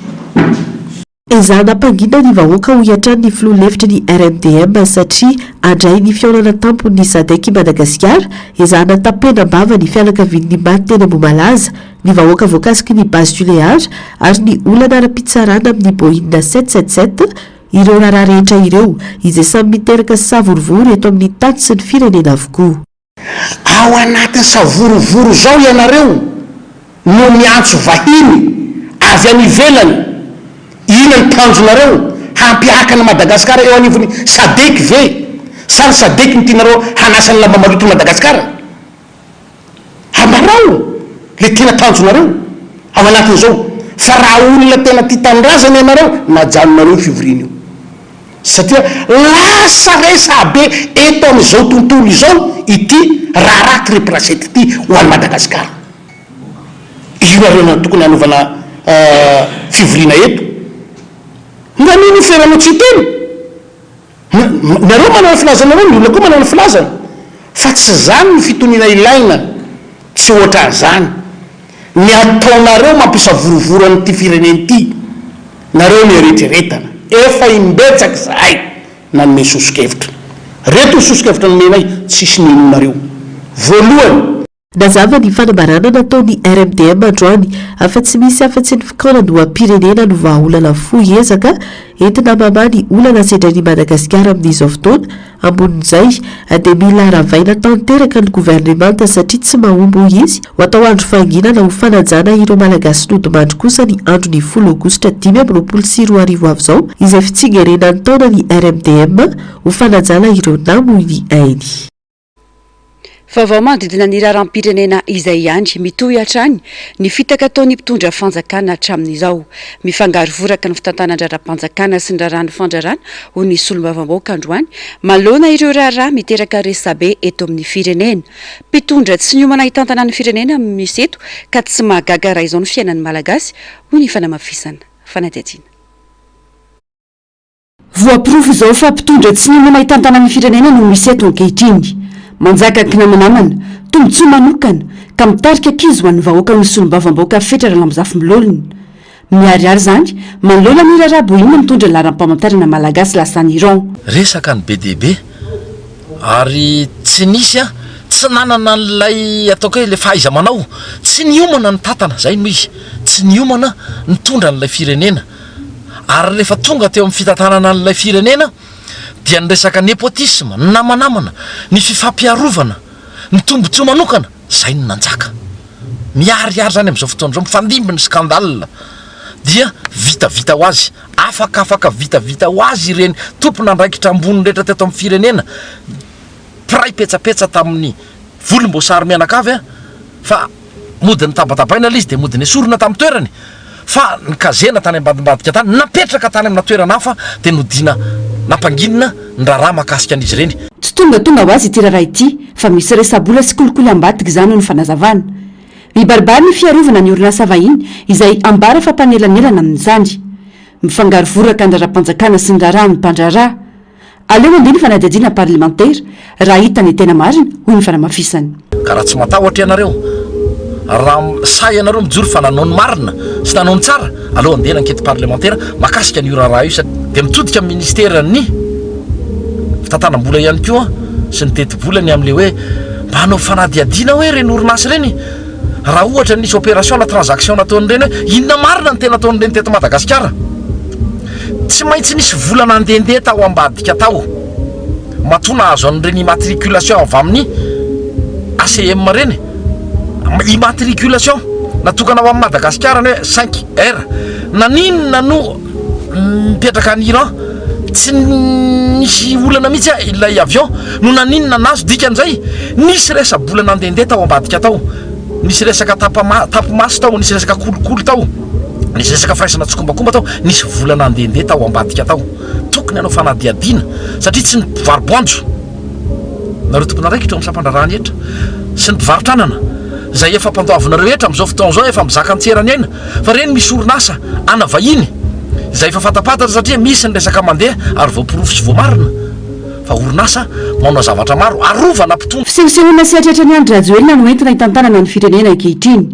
Ezahana hampangina ny vahoaka hoy hatrany ny filoha lefitry ny RMDM satria handray ny fihaonana tampon'ny Sadec i Madagasikara, ezahana tapenam-bava ny fianakavian'ny maty teny Ambohimalaza, ny vahoaka voakasiky ny Base Tuléar ary ny olana ara-pitsarana amin'ny Boeing 777, ireo raharaha rehetra ireo izay samy miteraka savorovoro eto amin'ny tany sy ny firenena avokoa. Ao anatin'ny savorovoro izao ianareo no miantso vahiny avy any ivelany, inona ny tanjonareo? Hampihaka an'i Madagasikara eo anivon'ny Sadec ve? Sa ny Sadec no tianareo hanasa ny lamba maloton'i Madagasikara? Ambarao le tena tanjonareo ao anatin'izao fa raha olona tena tia tanindrazana ianareo najanonareo io fivoriana io. Satria lasa resabe eto amin'izao tontolo izao ity raharaha Triple-Sept ity ho an'i Madagasikara. Io ary no tokony hanaovana fivoriana eto. Naninona io feranao tsy hiteny? Nareo manana ny filazanareo, ny olona koa manana ny filazany. Fa tsy izany no fitoniana ilaina, tsy ohatran'izany. Ny ataonareo mampisavorovoro an'ity firenena ity, nareo no eretreretana. Efa imbetsaka izahay nanome soso-kevitra. Reto ny soso-kevitra nomenay, tsisy nenonareo. Voalohany. Nazava ny fanambarana nataon'ny RMDM androany fa tsy misy afa-tsy ny fikaonandoham-pirenena no vahaolana fohy ezaka entina mamaha ny olana sedrain'i Madagasikara amin'izao fotoana. Ambonin'izay dia mila ravaina tanteraka ny governemanta satria tsy mahomby hoy izy. Ho atao andro fahanginana ho fanajana ireo Malagasy nodimandry kosa ny andron'ny folo aogositra 2025 avy izao izay fitsingerenan'ny taona ny RMDM ho fanajana ireo namoy ny ainy. Vaovao manodidina ny raharaham-pirenena izay ihany, mitohy hatrany ny fitaka ataon'ny mpitondra fanjakana hatramin'izao. Mifangaro voraka ny fitantanan-draharaham-panjakana sy ny raharahan'ny fandrarana, hoy ny solombavambahoaka androany, manoloana ireo raharaha miteraka resabe eto amin'ny firenena. Mpitondra tsy niomana hitantana ny firenena no misy eto ka tsy mahagaga raha izao ny fiainan'ny Malagasy, hoy ny fanamafisana. Fanadihadiana. Voaporofo izao fa mpitondra tsy niomana hitantana ny firenena no misy eto ankehitriny. Manjaka kinamanamana, tombontsoa manokana, ka mitarika kizo ho an'ny vahoaka hoy ny solombavambahoaka Fetra Ralambozafimbololona. Miharihary izany manoloana ny raharaha Boeing mitondra ny laharam-pamantarana malagasy lasa any Iran. Resaka ny be dia be ary tsy nisy an, tsy nanana an'ilay ataoko hoe ilay fahaiza-manao, tsy niomana nitantana, izay no izy, tsy niomana nitondra an'ilay firenena. Ary rehefa tonga teo amin'ny fitantanana an'ilay firenena dia ny resaka népotisme, ny namanamana, ny fifampiarovana, ny tombontsoa manokana, izay no nanjaka. Miharihary izany amin'izao fotoana izao, mifandimby ny scandale dia vitavita ho azy, afakafaka vitavita ho azy ireny tompon'andraikitra ambony rehetra teto amin'ny firenena, mpiray petsapetsa tamin'ny volomboasary mianakavy an, fa mody nitabatabaina ilay izy dia mody nesorina tamin'ny toerany, fa nikazena tany ambadimbadika tany, napetraka tany amina toerana hafa dia nodiana nampanginina ny raharaha mahakasika an'izy ireny. Tsy tongatonga ho azy ity raharaha ity fa misy resa-bola sy kolikoly ambadika izany hoy ny fanazavana. Mibaribary ny fiarovana ny orinasa vahiny izay ambara fa mpanelanelana amin'izany. Mifangaro voraka ny raharaham-panjakana sy ny raharahan'ny mpandraharaha. Aleo handeha ny fanadihadiana parlemantera raha hita ny tena marina, hoy ny fanamafisany. Ka raha tsy matahotra ianareo, raha sahy ianareo mijoro fa nanao ny marina sy nanao ny tsara, aleo handeha ny enquete parlemantera mahakasika an'io raharaha io satria dia mitodika amin'ny ministeran'ny fitantanam-bola ihany koa sy ny tetibola ny amin'ilay hoe mba hanao fanadihadiana hoe ireny orinasa ireny Raha ohatra nisy opération na transaction nataon'ireny hoe inona marina no tena ataon'ireny teto Madagasikara? Tsy maintsy nisy vola nandehandeha tao ambadika tao matoa nahazo an'ireny immatriculation avy amin'ny ACM ireny. Immatriculation natokana ho an'i Madagasikara ny hoe 5R. Naninona no mipetraka any Iran? Tsy nisy olana mihitsy ilay avion no naninona nazo dikan'izay nisy resa-bola nandehandeha tao ambadika tao, nisy resaka tapa-maso tao, nisy resaka kolikoly tao, nisy resaka firaisana tsikombakomba tao, nisy vola nandehandeha tao ambadika tao. Tokony hanao fanadihadiana satria tsy ny mpivaro-boanjo nareo tompon'andraikitra eo amin'ny sampan-draharahan'ny hetra sy ny mpivarotra anana izay efa ampandoavinareo hetra amin'izao fotoana izao efa mizaka an-tserany aina Fa ireny misy orinasa ana vahiny izay efa fantapantatra satria misy ny resaka mandeha ary voaporofo sy voamarina fa orinasa manao zavatra maro arovana mpitondra. Fisehosehoana sy haitraitran'i Andry Rajoelina no entina hitantanana ny firenena ankehitriny.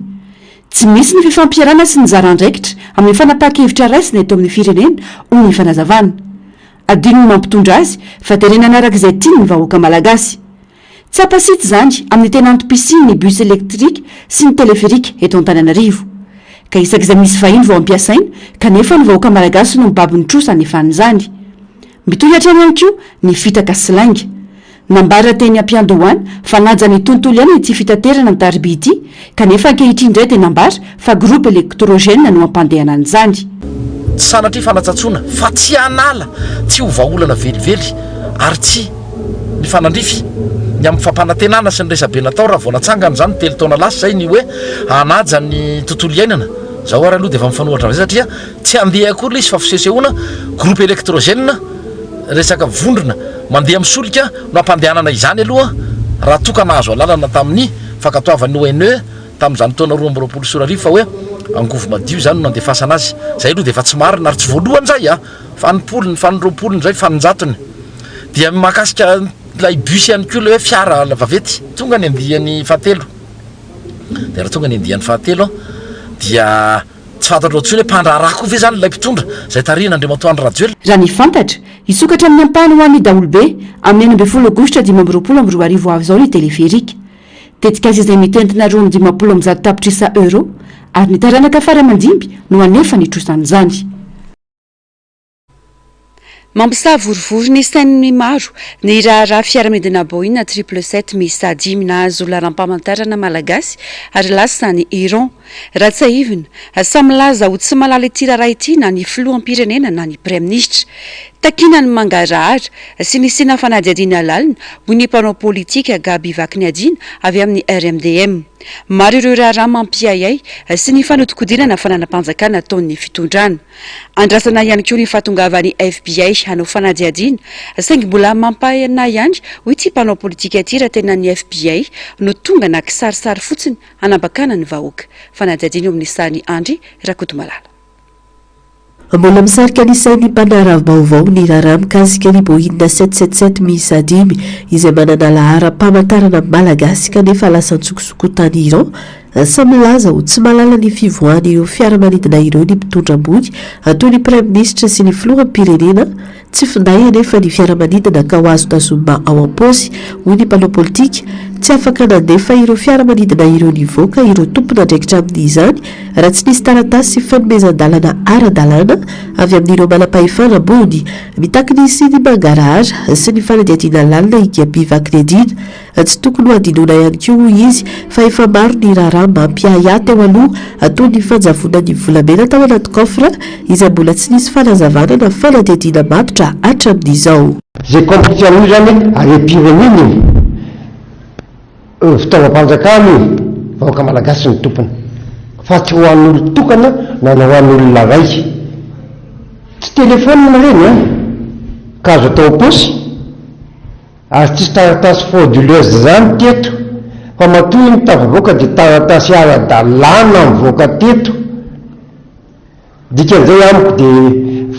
Tsy misy ny fifampiarahana sy ny zara andraikitra amin'ny fanapahan-kevitra raisina eto amin'ny firenena, hoy ny fanazavana. Adinony mampitondra azy fa terena hanaraka izay tiany ny vahoaka malagasy. Tsapa sy hita izany amin'ny tena antom-pisian'ny bus électrique sy ny téléphérique eto Antananarivo. Ka isak'izay misy vahiny vao ampiasaina kanefa ny vahoaka malagasy no mibaby ny trosa anefan'izany. Mitohy hatrany ihany koa ny fitaka sy lainga. Nambara teny am-piandohana fa hanaja ny tontolo iainana ity fitaterana an-tariby ity kanefa ankehitriny indray dia nambara fa groupe électrogène no hampandehana an'izany. Tsy sanatria fanatsatsoana fa tsy hanala, tsy ho vahaolana velively ary tsy. Nifanandrify ny amin'ny fampanantenana sy ny resabe natao raha vao natsangana izany telo taona lasa izay ny hoe hanaja ny tontolo iainana. Izao ary aloha dia efa mifanohitra amin'izay satria tsy handeha akory ilay izy fa fisehosehoana groupe électrogène, resaka vondrona mandeha amin'ny solika no hampandehanana izany aloha raha toa ka nahazo alalana tamin'ny fankatoavan'ny ONE tamin'izany taona 2022 fa hoe angovo madio izany no nandefasana azy. Izay aloha dia efa tsy marina ary tsy voalohany izay a! Fanimpolony, faniroapolony indray, faninjatony. Dia mahakasika ilay bus ihany koa ilay hoe fiara vaventy. Tonga ny andiany fahatelo. Dia raha tonga ny andiany fahatelo dia tsy fantatrao intsony hoe mpandraharaha koa ve izany ilay mpitondra izay tarihin'Andriamatoa Andry Rajoelina. Raha ny fantatra, hisokatra amin'ny ampahany ho an'ny daholobe amin'ny 16 aogositra 2025 ho avy izao ny teleferika. Tetikasa izay mitentina 152 tapitrisa euros ary ny taranaka fara aman-dimby no hanefa ny trosan'izany. Mampisavorovoro ny sain'ny maro ny raharaha fiaramanidina Boeing triple sept miisa dimy nahazo laharam-pamantarana malagasy ary lasa any Iran. Raha tsiahivina, samy milaza ho tsy mahalala ity raharaha ity na ny filoham-pirenena na ny praiminisitra. Takiana ny mangarahara sy ny hisiana fanadihadiana lalina, hoy ny mpanao politika Gaby Vakiniadiana avy amin'ny RMDM. Maro ireo raharaha mampiahiahy sy ny fanodinkodinana fananam-panjakana ataon'ny fitondrana. Andrasana ihany koa ny fahatongavan'ny FBI hanao fanadihadiana, saingy mbola mampahena ihany, hoy ity mpanao politika ity, raha tena ny FBI no tonga na kisarisary fotsiny hanambakana ny vahoaka. Fanadihadiana eo amin'ny sahan'i Andry Rakotomalala. Mbola misarika ny sain'ny mpanara-baovao ny raharaha mikasika ny Boeing 777 miisa dimy izay manana laharam-pamantarana malagasy kanefa lasa an-tsokosoko tany Iran Samy milaza ho tsy mahalala ny fivoahan'ireo fiaramanidina ireo ny mpitondra ambony, toy ny praiminisitra sy ny filoham-pirenena. Tsy finday anefa ny fiaramanidina ka ho azo tazomina ao am-paosy, hoy ny mpanao politika. Tsy afaka nandefa ireo fiaramanidina ireo nivoaka ireo tompon'andraikitra amin'izany raha tsy nisy taratasy fanomezan-dalana ara-dalàna avy amin'ireo manam-pahefana ambony. Mitaky ny hisian'ny mangarahara sy ny fanadihadiana lalina i Gaby Vakiniadiana. Tsy tokony ho hadinoina ihany koa, hoy izy, fa efa maro ny raharaha mampiahiahy teo aloha, toy ny fanjavonan'ny volamena tao anaty coffre, izay mbola tsy nisy fanazavana na fanadihadiana matotra hatramin'izao. Izay complice amin'io izany harem-pirenena io, fitaovam-panjakana io, vahoaka malagasy no tompony, fa tsy ho an'olon-tokana na ho an'olona iray. Tsy telefaonina ireny an, ka azo atao am-paosy. Ary tsisy taratasy frauduleuse zany teto fa matoa iny tafavoaka dia taratasy ara-dalàna mivoaka teto. Dikan'izay amiko dia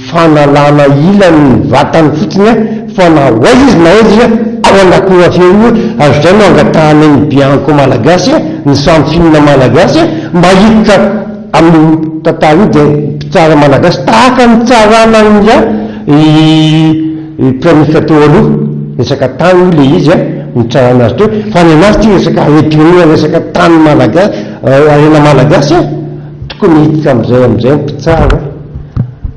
fanalana ilany ny vatany fotsiny an, fa na ho aiza izy na aiza izy an, ao anatin'io affaire io ary izay no angatahanay ny Bianco malagasy an, ny Samifin malagasy an, mba hiditra amin'io tantara io dia mpitsara malagasy tahaka ny nitsarana an'ingahy Praiminisitra teo aloha, resaka tany io le izy a, nitsarana azy teo, fa ny anazy ty resaka harem-pirenena, resaka tany malagasy, harena malagasy a, tokony hiditra amizay amizay ny mpitsara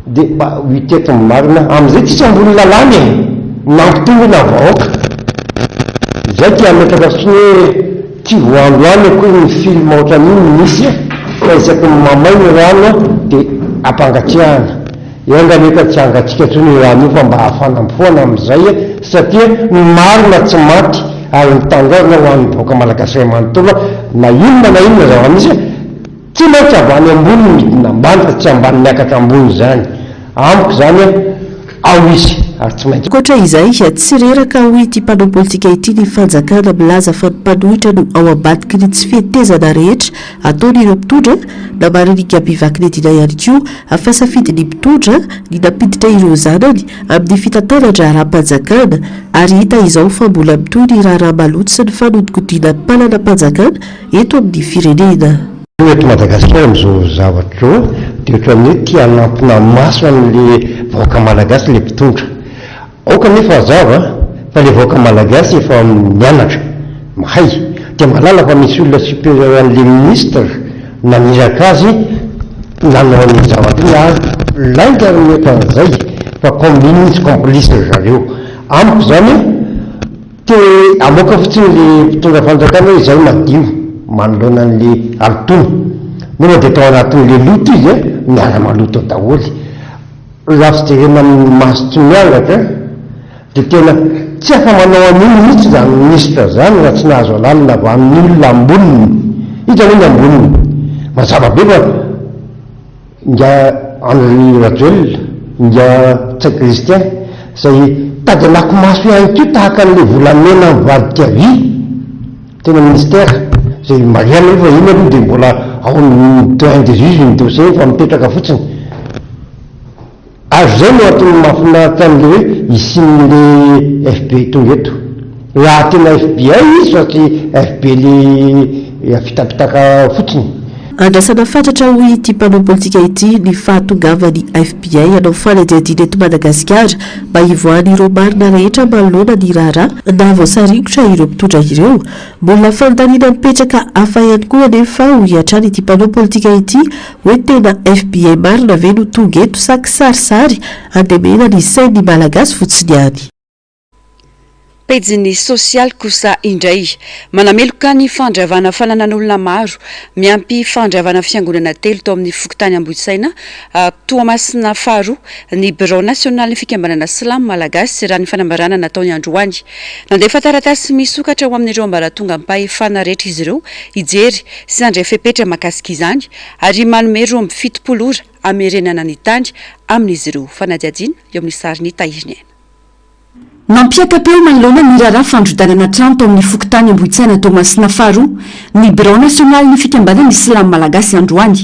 de mba ho hita eto ny marina, amizay tsisy ambony lalàna e, na mpitondra na vahoaka, zay te hametraka fotsiny hoe tsy vao androany akory ny film ohatran'io no nisy fa isaky ny mamay ny rano de ampangatsiahana. Enga anie ka tsy hangatsiaka intsony io rano io fa mba hafana foana amin'izay satria ny marina tsy maty ary ny tanindrazana ho an'ny vahoaka malagasy iray manontolo na inona na inona zava-misy tsy maintsy avy any ambony no midina ambany fa tsy ambany miakatra ambony izany amiko izany ao izy ary tsy maintsy Ankoatra izay, tsy reraka hoy ity mpanao politika ity ny fanjakana milaza fa ny mpanohitra no ao ambadiky ny tsy fetezana rehetra ataon'ireo mpitondra, Namarin'i Gaby Vaknedina ihany koa fa safidin'ny mpitondra ny nampiditra ireo zanany amin'ny fitantanan-draharaham-panjakana ary hita izao fa mbola mitohy ny raharaha maloto sy ny fanodikodinam-pananam-panjakana eto amin'ny firenena. Io eto Madagasikara amin'izao zavatra izao dia ohatran'ny hoe tia hanampina maso an'le vahoaka malagasy le mpitondra. Aoka anefa hazava fa le vahoaka malagasy efa mianatra, mahay, dia mahalala fa misy olona supérieur an'le ministre naniraka azy nanao an'iny zavatra iny ary lainga ary mihoatra an'izay fa combine sy complice ry zareo. Amiko izany te hamoaka fotsiny le mpitondra fanjakana hoe izay madio manoloana an'le halotoana nefa dia tao anatin'le loto izy miara-maloto ao daholo. Raha fijerena amin'ny maso tsy miangatra dia tena tsy afa-manao an'io mihitsy izany minisitra izany raha tsy nahazo alalana avy amin'ny olona amboniny. Iza moa ny amboniny? Mazava be fa ingahy Andry Rajoelina, ingahy Ntsay Christian izay tady anako-maso ihany koa tahaka an'ilay volamena mivadika vy tena ministère izay marihana aloha fa iny aloha dia mbola ao amin'ny doyen des juges ny dossier fa mipetraka fotsiny. Ary izay no antony mahafinaritra an'ilay hoe hisian'le FBI tonga eto. Raha tena FBI izy fa tsy FBI le fitapitaka fotsiny. Andrasana fatratra hoy ity mpanao politika ity ny fahatongavan'ny FBI hanao fanadihadiana eto Madagasikara mba hivoahan'ireo marina rehetra manoloana ny raharaha nahavoasaringotra ireo mpitondra ireo. Mbola fanontaniana mipetraka hafa ihany koa anefa hoy hatrany ity mpanao politika ity hoe tena FBI marina ve no tonga eto sa kisarisary handemena ny sain'ny Malagasy fotsiny ihany. Pejin'ny sosialy kosa indray, manameloka ny fandravana fananan'olona maro, miampy fandravana fiangonana telo tao amin'ny fokontany Ambohitsaina, Toamasina faharoa, ny birao nasionalin'ny fikambanana silamo malagasy, raha ny fanambarana nataony androany. Nandefa taratasy misokatra ho amin'ireo ambaratongam-pahefana rehetra izy ireo hijery sy handray fepetra mahakasika izany ary manome 72 ora hamerenana ny tany amin'izy ireo. Fanadihadiana eo amin'ny sarin'i Tahiriniaina. Nampiaka-peo manoloana ny raharaha fandrodanana trano tao amin'ny fokontany Ambohitsaina Toamasina faharoa ny birao nasionalin'ny fikambanan'ny silamo malagasy androany.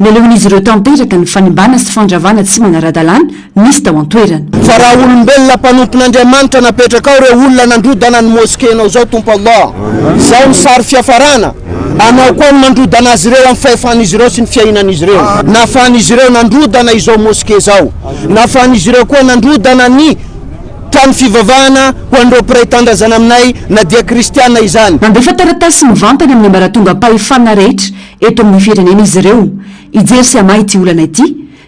Melohin'izy ireo tanteraka ny fanimbana sy fandravana tsy manara-dalàna nisy tao an-toerana. Fa raha olombelona mpanompon'Andriamanitra napetrakao ireo olona nandrodana ny mosquée-nao izao Tompo Allah, izao ny sary fiafarana, Anao koa ny mandrodana azy ireo amin'ny fahefan'izy ireo sy ny fiainan'izy ireo. Nahafahan'izy ireo nandrodana izao mosquée izao. Nahafahan'izy ireo koa nandrodana ny trano fivavahana ho an'ireo mpiray tanindrazana aminay na dia kristiana izany. Nandefa taratasy mivantana amin'ny ambaratongam-pahefana rehetra eto amin'ny firenena izy ireo hijery sy hamaha ity olana ity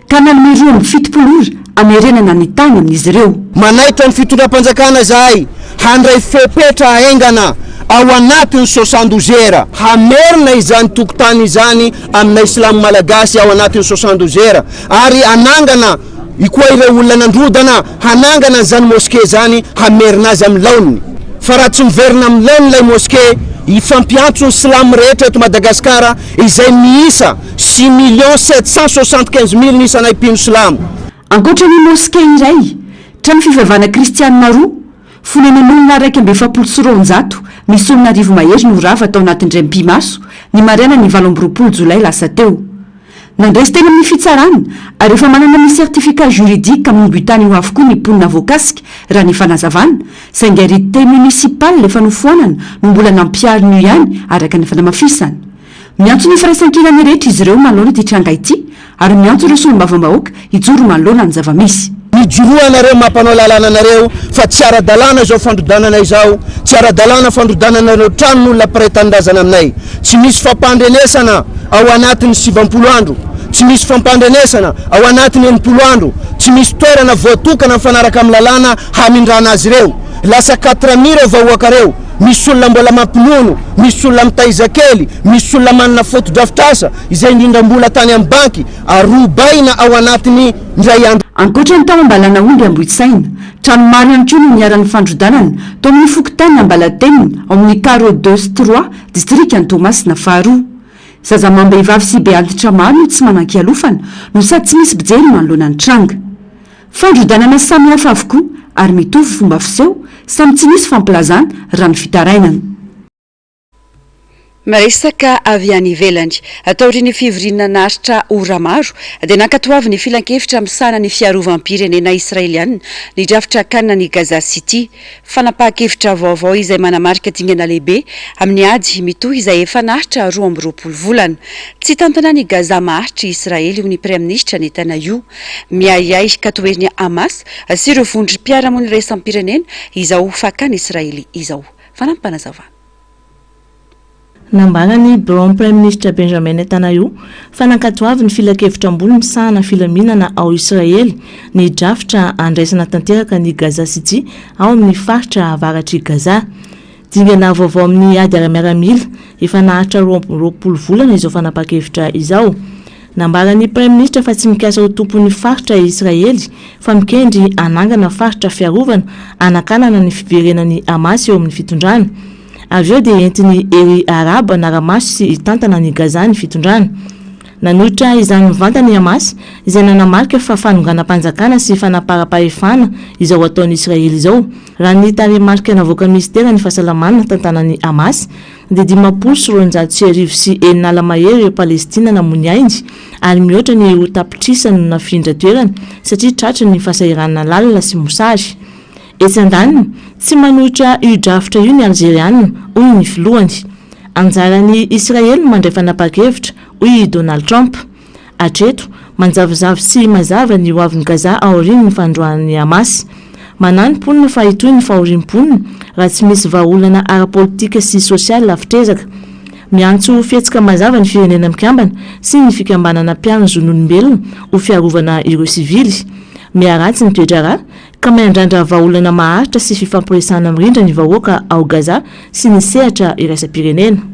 ka nanome 72 ora hamerenana ny tany amin'izy ireo. Manaitra ny fitondram-panjakana izahay handray fepetra haingana ao anatin'ny 72 heures hamerina izany tokotany izany aminay silamo malagasy ao anatin'ny 72 heures ary hanangana koa ireo olona nandrodana hanangana an'izany mosquée izany hamerina azy amin'ny laoniny fa raha tsy miverina amin'ny laoniny ilay mosquée hifampiantso ny silamo rehetra eto Madagasikara izay miisa 6 775 000 ny isanay mpino silamo. Ankoatra ny moske iray, trano fivavahana kristianina roa, fonenan'olona 241 misy olona arivo mahery no rava tao anatin'ny indray mipi-maso ny marainan'ny 28 jolay lasa teo. Nandresy teny amin'ny fitsarana ary efa manana ny certificat juridique momba io tany io avokoa ny mponina voakasika raha ny fanazavana, saingy arrêté municipal efa nofoanana no mbola nampiharina io ihany araka ny fanamafisana. Miantso ny firaisankinan'ny rehetra izy ireo manoloana ity tranga ity ary miantso ireo solombavambahoaka hijoro manoloana ny zava-misy. Mijoroa anareo maha mpanao lalàna anareo fa tsy ara-dalàna izao fandrodanana izao, tsy ara-dalàna fandrodanana ireo tranon'olona mpiray tanindrazana aminay. Tsy misy fampandrenesana ao anatin'ny 90 andro, tsy misy fampandrenesana ao anatin'ny 60 andro, tsy misy toerana voatokana mifanaraka amin'ny lalàna hamindrana azy ireo. Lasa quatre mille ireo vahoaka ireo. Misy olona mbola mampinono, misy olona mitaiza kely, misy olona manana fotodrafitrasa izay nindram-bola tany amin'ny banky ary robaina ao anatin'ny indray andro. Ankoatra ny tao Ambalanahomby Ambohitsaina, trano maro ihany koa no niharan'ny fandrodanana tao amin'ny fokontany Ambalatenina ao amin'ny Carreau deux sy trois, distrikan'i Toamasina faharoa. Zaza amam-behivavy sy beantitra maro no tsy manan-kialofana no sady tsy misy mpijery manoloana ny tranga. Fandrodanana samihafa avokoa ary mitovy fomba fiseho, samy tsy nisy fampilazana raha ny fitarainana. Miresaka avy any ivelany. Taorian'ny fivoriana naharitra ora maro, dia nankatoavin'ny Filankevitra misahana ny Fiarovam-pirenena Israeliana ny drafitra hakana an'i Gaza City. Fanapahan-kevitra vaovao izay manamarika dingana lehibe amin'ny ady mitohy izay efa naharitra 22 volana. Tsy hitantana an'i Gaza maharitra i Israely, hoy ny Praiminisitra Netanyahu. Miahiahy ka toherin'ny Hamas sy ireo vondrom-piarahamonina iraisam-pirenena izao fakan'i Israely izao. Fanampim-panazavana. Nambaran'ny biraon'ny Praiminisitra Benjamin Netanyahu fa nankatoavin'ny Filankevitra ambony misahana filaminana ao Israely ny drafitra handraisana tanteraka an'i Gaza City ao amin'ny faritra avaratr'i Gaza. Dingana vaovao amin'ny ady ara-miaramila efa naharitra 22 volana izao fanapahan-kevitra izao. Nambaran'ny Praiminisitra fa tsy mikasa ho tompon'ny faritra i Israely fa mikendry hanangana faritra fiarovana hanakanana ny fiverenan'ny Hamas eo amin'ny fitondrana. Avy eo dia entin'ny hery Arabo hanara-maso sy hitantana an'i Gaza ny fitondrana. Nanohitra izany mivantana i Hamas, izay nanamarika fa fanonganam-panjakana sy fanaparam-pahefana izao ataon'i Israely izao. Raha ny tarehimarika navoakan'ny minisiteran'ny fahasalamana tantanan'ny Hamas, dia 1250 sy 60 mahery ireo Palestina namoy ny ainy ary mihoatra ny roa tapitrisa no nafindra toerana satria tratry ny fahasahiranana lalina sy mosary. Etsy andaniny, tsy manohitra io drafitra io ny Alzeriana, hoy ny filohany. Anjaran'i Israely ny mandray fanapahan-kevitra, hoy i Donald Trump. Hatreto, manjavozavo sy mazava ny hoavin'i Gaza aorian'ny fandroahan'ny Hamas. Manahy ny mponina fa hitohy ny fahorian'ny mponina raha tsy misy vahaolana ara-politika sy sosialy lavitr'ezaka. Miantso fihetsika mazava ny Firenena Mikambana sy ny fikambanana mpiaro ny zon'olombelona ho fiarovana ireo sivily. Miharatsy ny toe-draharaha ka miandrandra vahaolana maharitra sy fifampiresahana mirindra ny vahoaka ao Gaza sy ny sehatra iraisam-pirenena.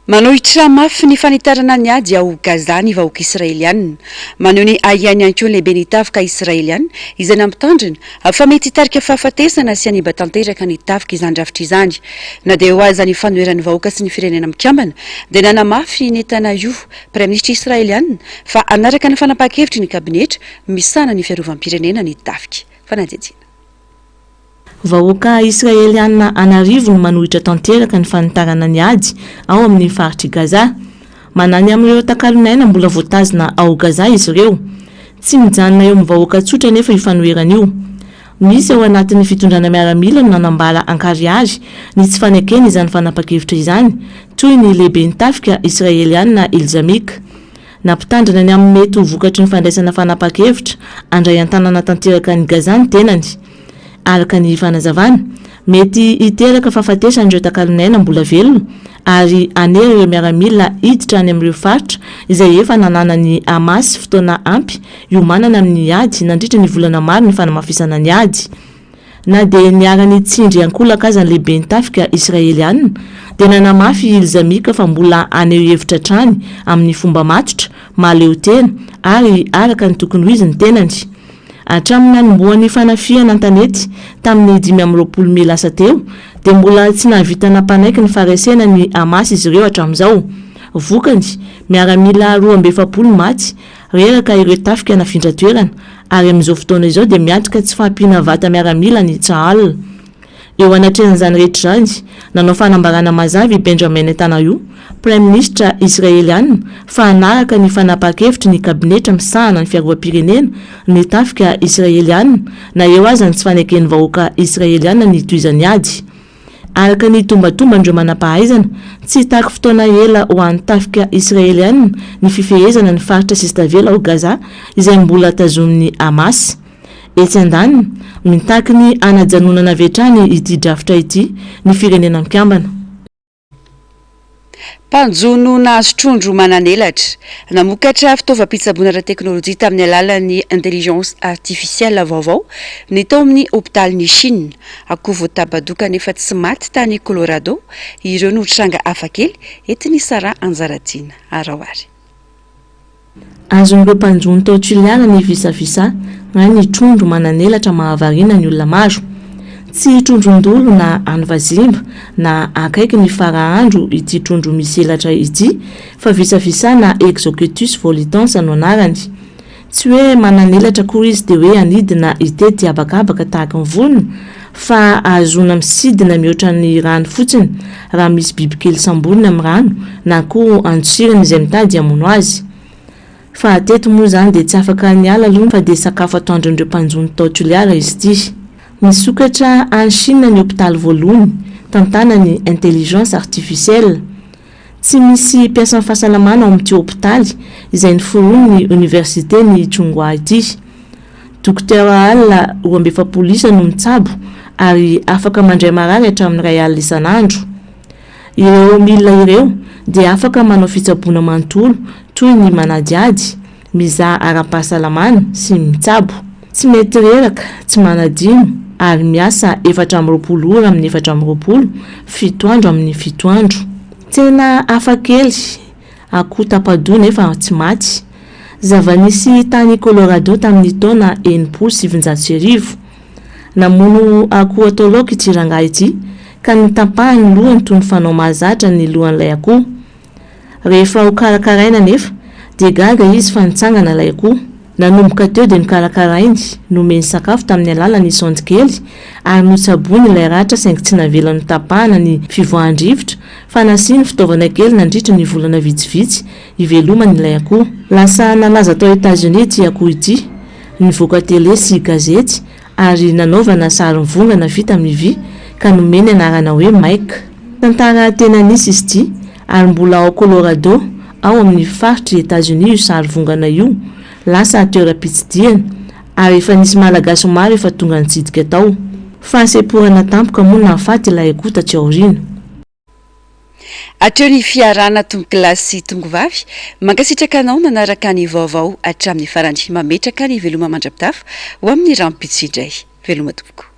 Manohitra mafy ny fanitarana ny ady ao Gaza ny vahoaka Israeliana. Maneho ny ahiahiny ihany koa ny lehiben'ny tafika Israeliana, izay nampitandrina fa mety hitarika fahafatesana sy hanimba tanteraka ny tafika izany drafitra izany. Na dia eo aza ny fanoheran'ny vahoaka sy ny Firenena Mikambana, dia nanamafy i Netanyahu, Praiminisitra Israeliana, fa hanaraka ny fanapahan-kevitry ny kabinetra misahana ny fiarovam-pirenena ny tafika. Fanadihadiana. Vahoaka Israeliana an'arivony manohitra tanteraka ny fanitarana ny ady ao amin'ny faritr'i Gaza. Manahy ny amin'ireo takalon'aina mbola voatazona ao Gaza izy ireo. Tsy mijanona eo amin'ny vahoaka tsotra anefa io fanoherana io. Misy ao anatin'ny fitondrana miaramila no nanambara ankarihary ny tsy fanekeny izany fanapan-kevitra izany, toy ny lehiben'ny tafika Israeliana Ilzamik. Nampitandrina ny amin'ny mety ho vokatry ny fandraisana fanapahan-kevitra handray an-tanana tanteraka an'i Gaza ny tenany. Araka ny fanazavana, mety hiteraka fahafatesana ireo takalon'aina mbola velona ary hanery ireo miaramila hiditra any amin'ireo faritra izay efa nananan'ny Hamas fotoana ampy hiomanana amin'ny ady nandritra ny volana maro ny fanamafisana ny ady. Na dia niharan'ny tsindry ankolaka aza ny lehiben'ny tafika Israeliana, dia nanamafy i Ilzamik fa mbola haneho hevitra hatrany amin'ny fomba matotra, mahaleotena ary araka ny tokony ho izy ny tenany. Hatramin'ny nanombohan'ny fanafihana an-tanety tamin'ny 25 mey lasa teo, dia mbola tsy nahavita nampanaiky ny faharesena ny Hamas izy ireo hatramin'izao. Vokany, miaramila 42 maty, Reraka ireo tafika nafindra toerana ary amin'izao fotoana izao dia miatrika tsy fahampiana vata miaramila ny Tsahal. Eo anatrehan'izany rehetra izany, nanao fanambarana mazava i Benjamin Netanyahu, Praiminisitra Israeliana, fa hanaraka ny fanapahan-kevitry ny kabinetra misahana ny fiarovam-pirenena ny tafika Israeliana na eo aza ny tsy faneken'ny vahoaka Israeliana ny hitohizan'ny ady. Araka ny tombantomban'ireo manam-pahaizana, tsy hitaky fotoana ela ho an'ny tafika Israeliana ny fifehezana ny faritra sisa-tavela ao Gaza izay mbola tazomin'ny Hamas. Etsy andaniny, mitaky ny hanajanonana avy hatrany ity drafitra ity ny Firenena Mikambana. Mpanjono nahazo trondro manan'elatra. Namokatra fitaovam-pitsaboana ara-teknolojia tamin'ny alalan'ny intelligence artificielle vaovao ny tao amin'ny hopitalin'i Chine. Akoho voatabadoka nefa tsy maty tany Colorado. Ireo no tranga hafakely entin'i Sarah Anjaratiana. Araho ary. Azon'ireo mpanjono tao Toliara ny visavisa na ny trondro manan'elatra mahavariana ny olona maro. Tsy trondron-dolo na any vazimba na akaiky ny fara andro ity trondro misy elatra ity fa visavisa na Exocoetus volitans no anarany. Tsy hoe manan'elatra akory izy dia hoe hanidina hitety habakabaka tahaka ny vorona fa ahazoana misidina mihoatra ny rano fotsiny raha misy bibikely samborina amin'ny rano na koa andosirany izay mitady hamono azy. Fa hatreto moa izany dia tsy afaka niala aloha fa dia sakafo atoandron'ireo mpanjono tao Toliara izy ity. Misokatra any Chine ny hopitaly voalohany tantanan'ny intelligence artificielle. Tsy misy mpiasan'ny fahasalamana ao amin'ity hopitaly izay noforonin'ny oniversiten'i Tsinghua ity. Dokotera alina 42 isa no mitsabo ary afaka mandray marary hatramin'ny 1000 isan'andro. Ireo milina ireo dia afaka manao fitsaboana manontolo toy ny manadihady, mizaha ara-pahasalamana sy mitsabo. Tsy mety reraka, tsy manadino ary miasa 24 ora amin'ny 24, fito andro amin'ny fito andro. Tsena hafakely, akoho tapa-doha nefa tsy maty. Zava-nisy tany Colorado tamin'ny taona 1960. Namono akoho atao laoka ity rangahy ity ka notapahany ny lohany toy ny fanao mahazatra ny lohan'ilay akoho. Rehefa hokarakaraina anefa dia gaga izy fa nitsangana ilay akoho. Nanomboka teo dia nokarakarainy, nomeny sakafo tamin'ny alalan'ny sonde kely ary notsaboiny ilay ratra saingy tsy navelany notapahana ny fivoahan-drivotra fa nasiany fitaovana kely nandritra ny volana vitsivitsy hivelomany ilay akoho. Lasa nalaza tao Etazonia ity akoho ity, nivoaka tele sy gazety ary nanaovana sarimvongana vita amin'ny vy ka nomeny anarana hoe Mike. Tantara tena nisy izy ity. Ary mbola ao Colorado, ao amin'ny faritr'i Etazonia io sary vongana io, lasa toeram-pitsidihana, ary efa nisy Malagasy maro efa tonga nitsidika tao. Fahasemporana tampoka moa nahafaty ilay akoho taty aoriana. Hatreo ny fiarahana tompokolahy sy tompokovavy, mankasitraka anao nanaraka ny vaovao hatramin'ny farany. Mametraka ny veloma mandra-pitafa ho amin'ny rahampitso indray. Veloma tompoko.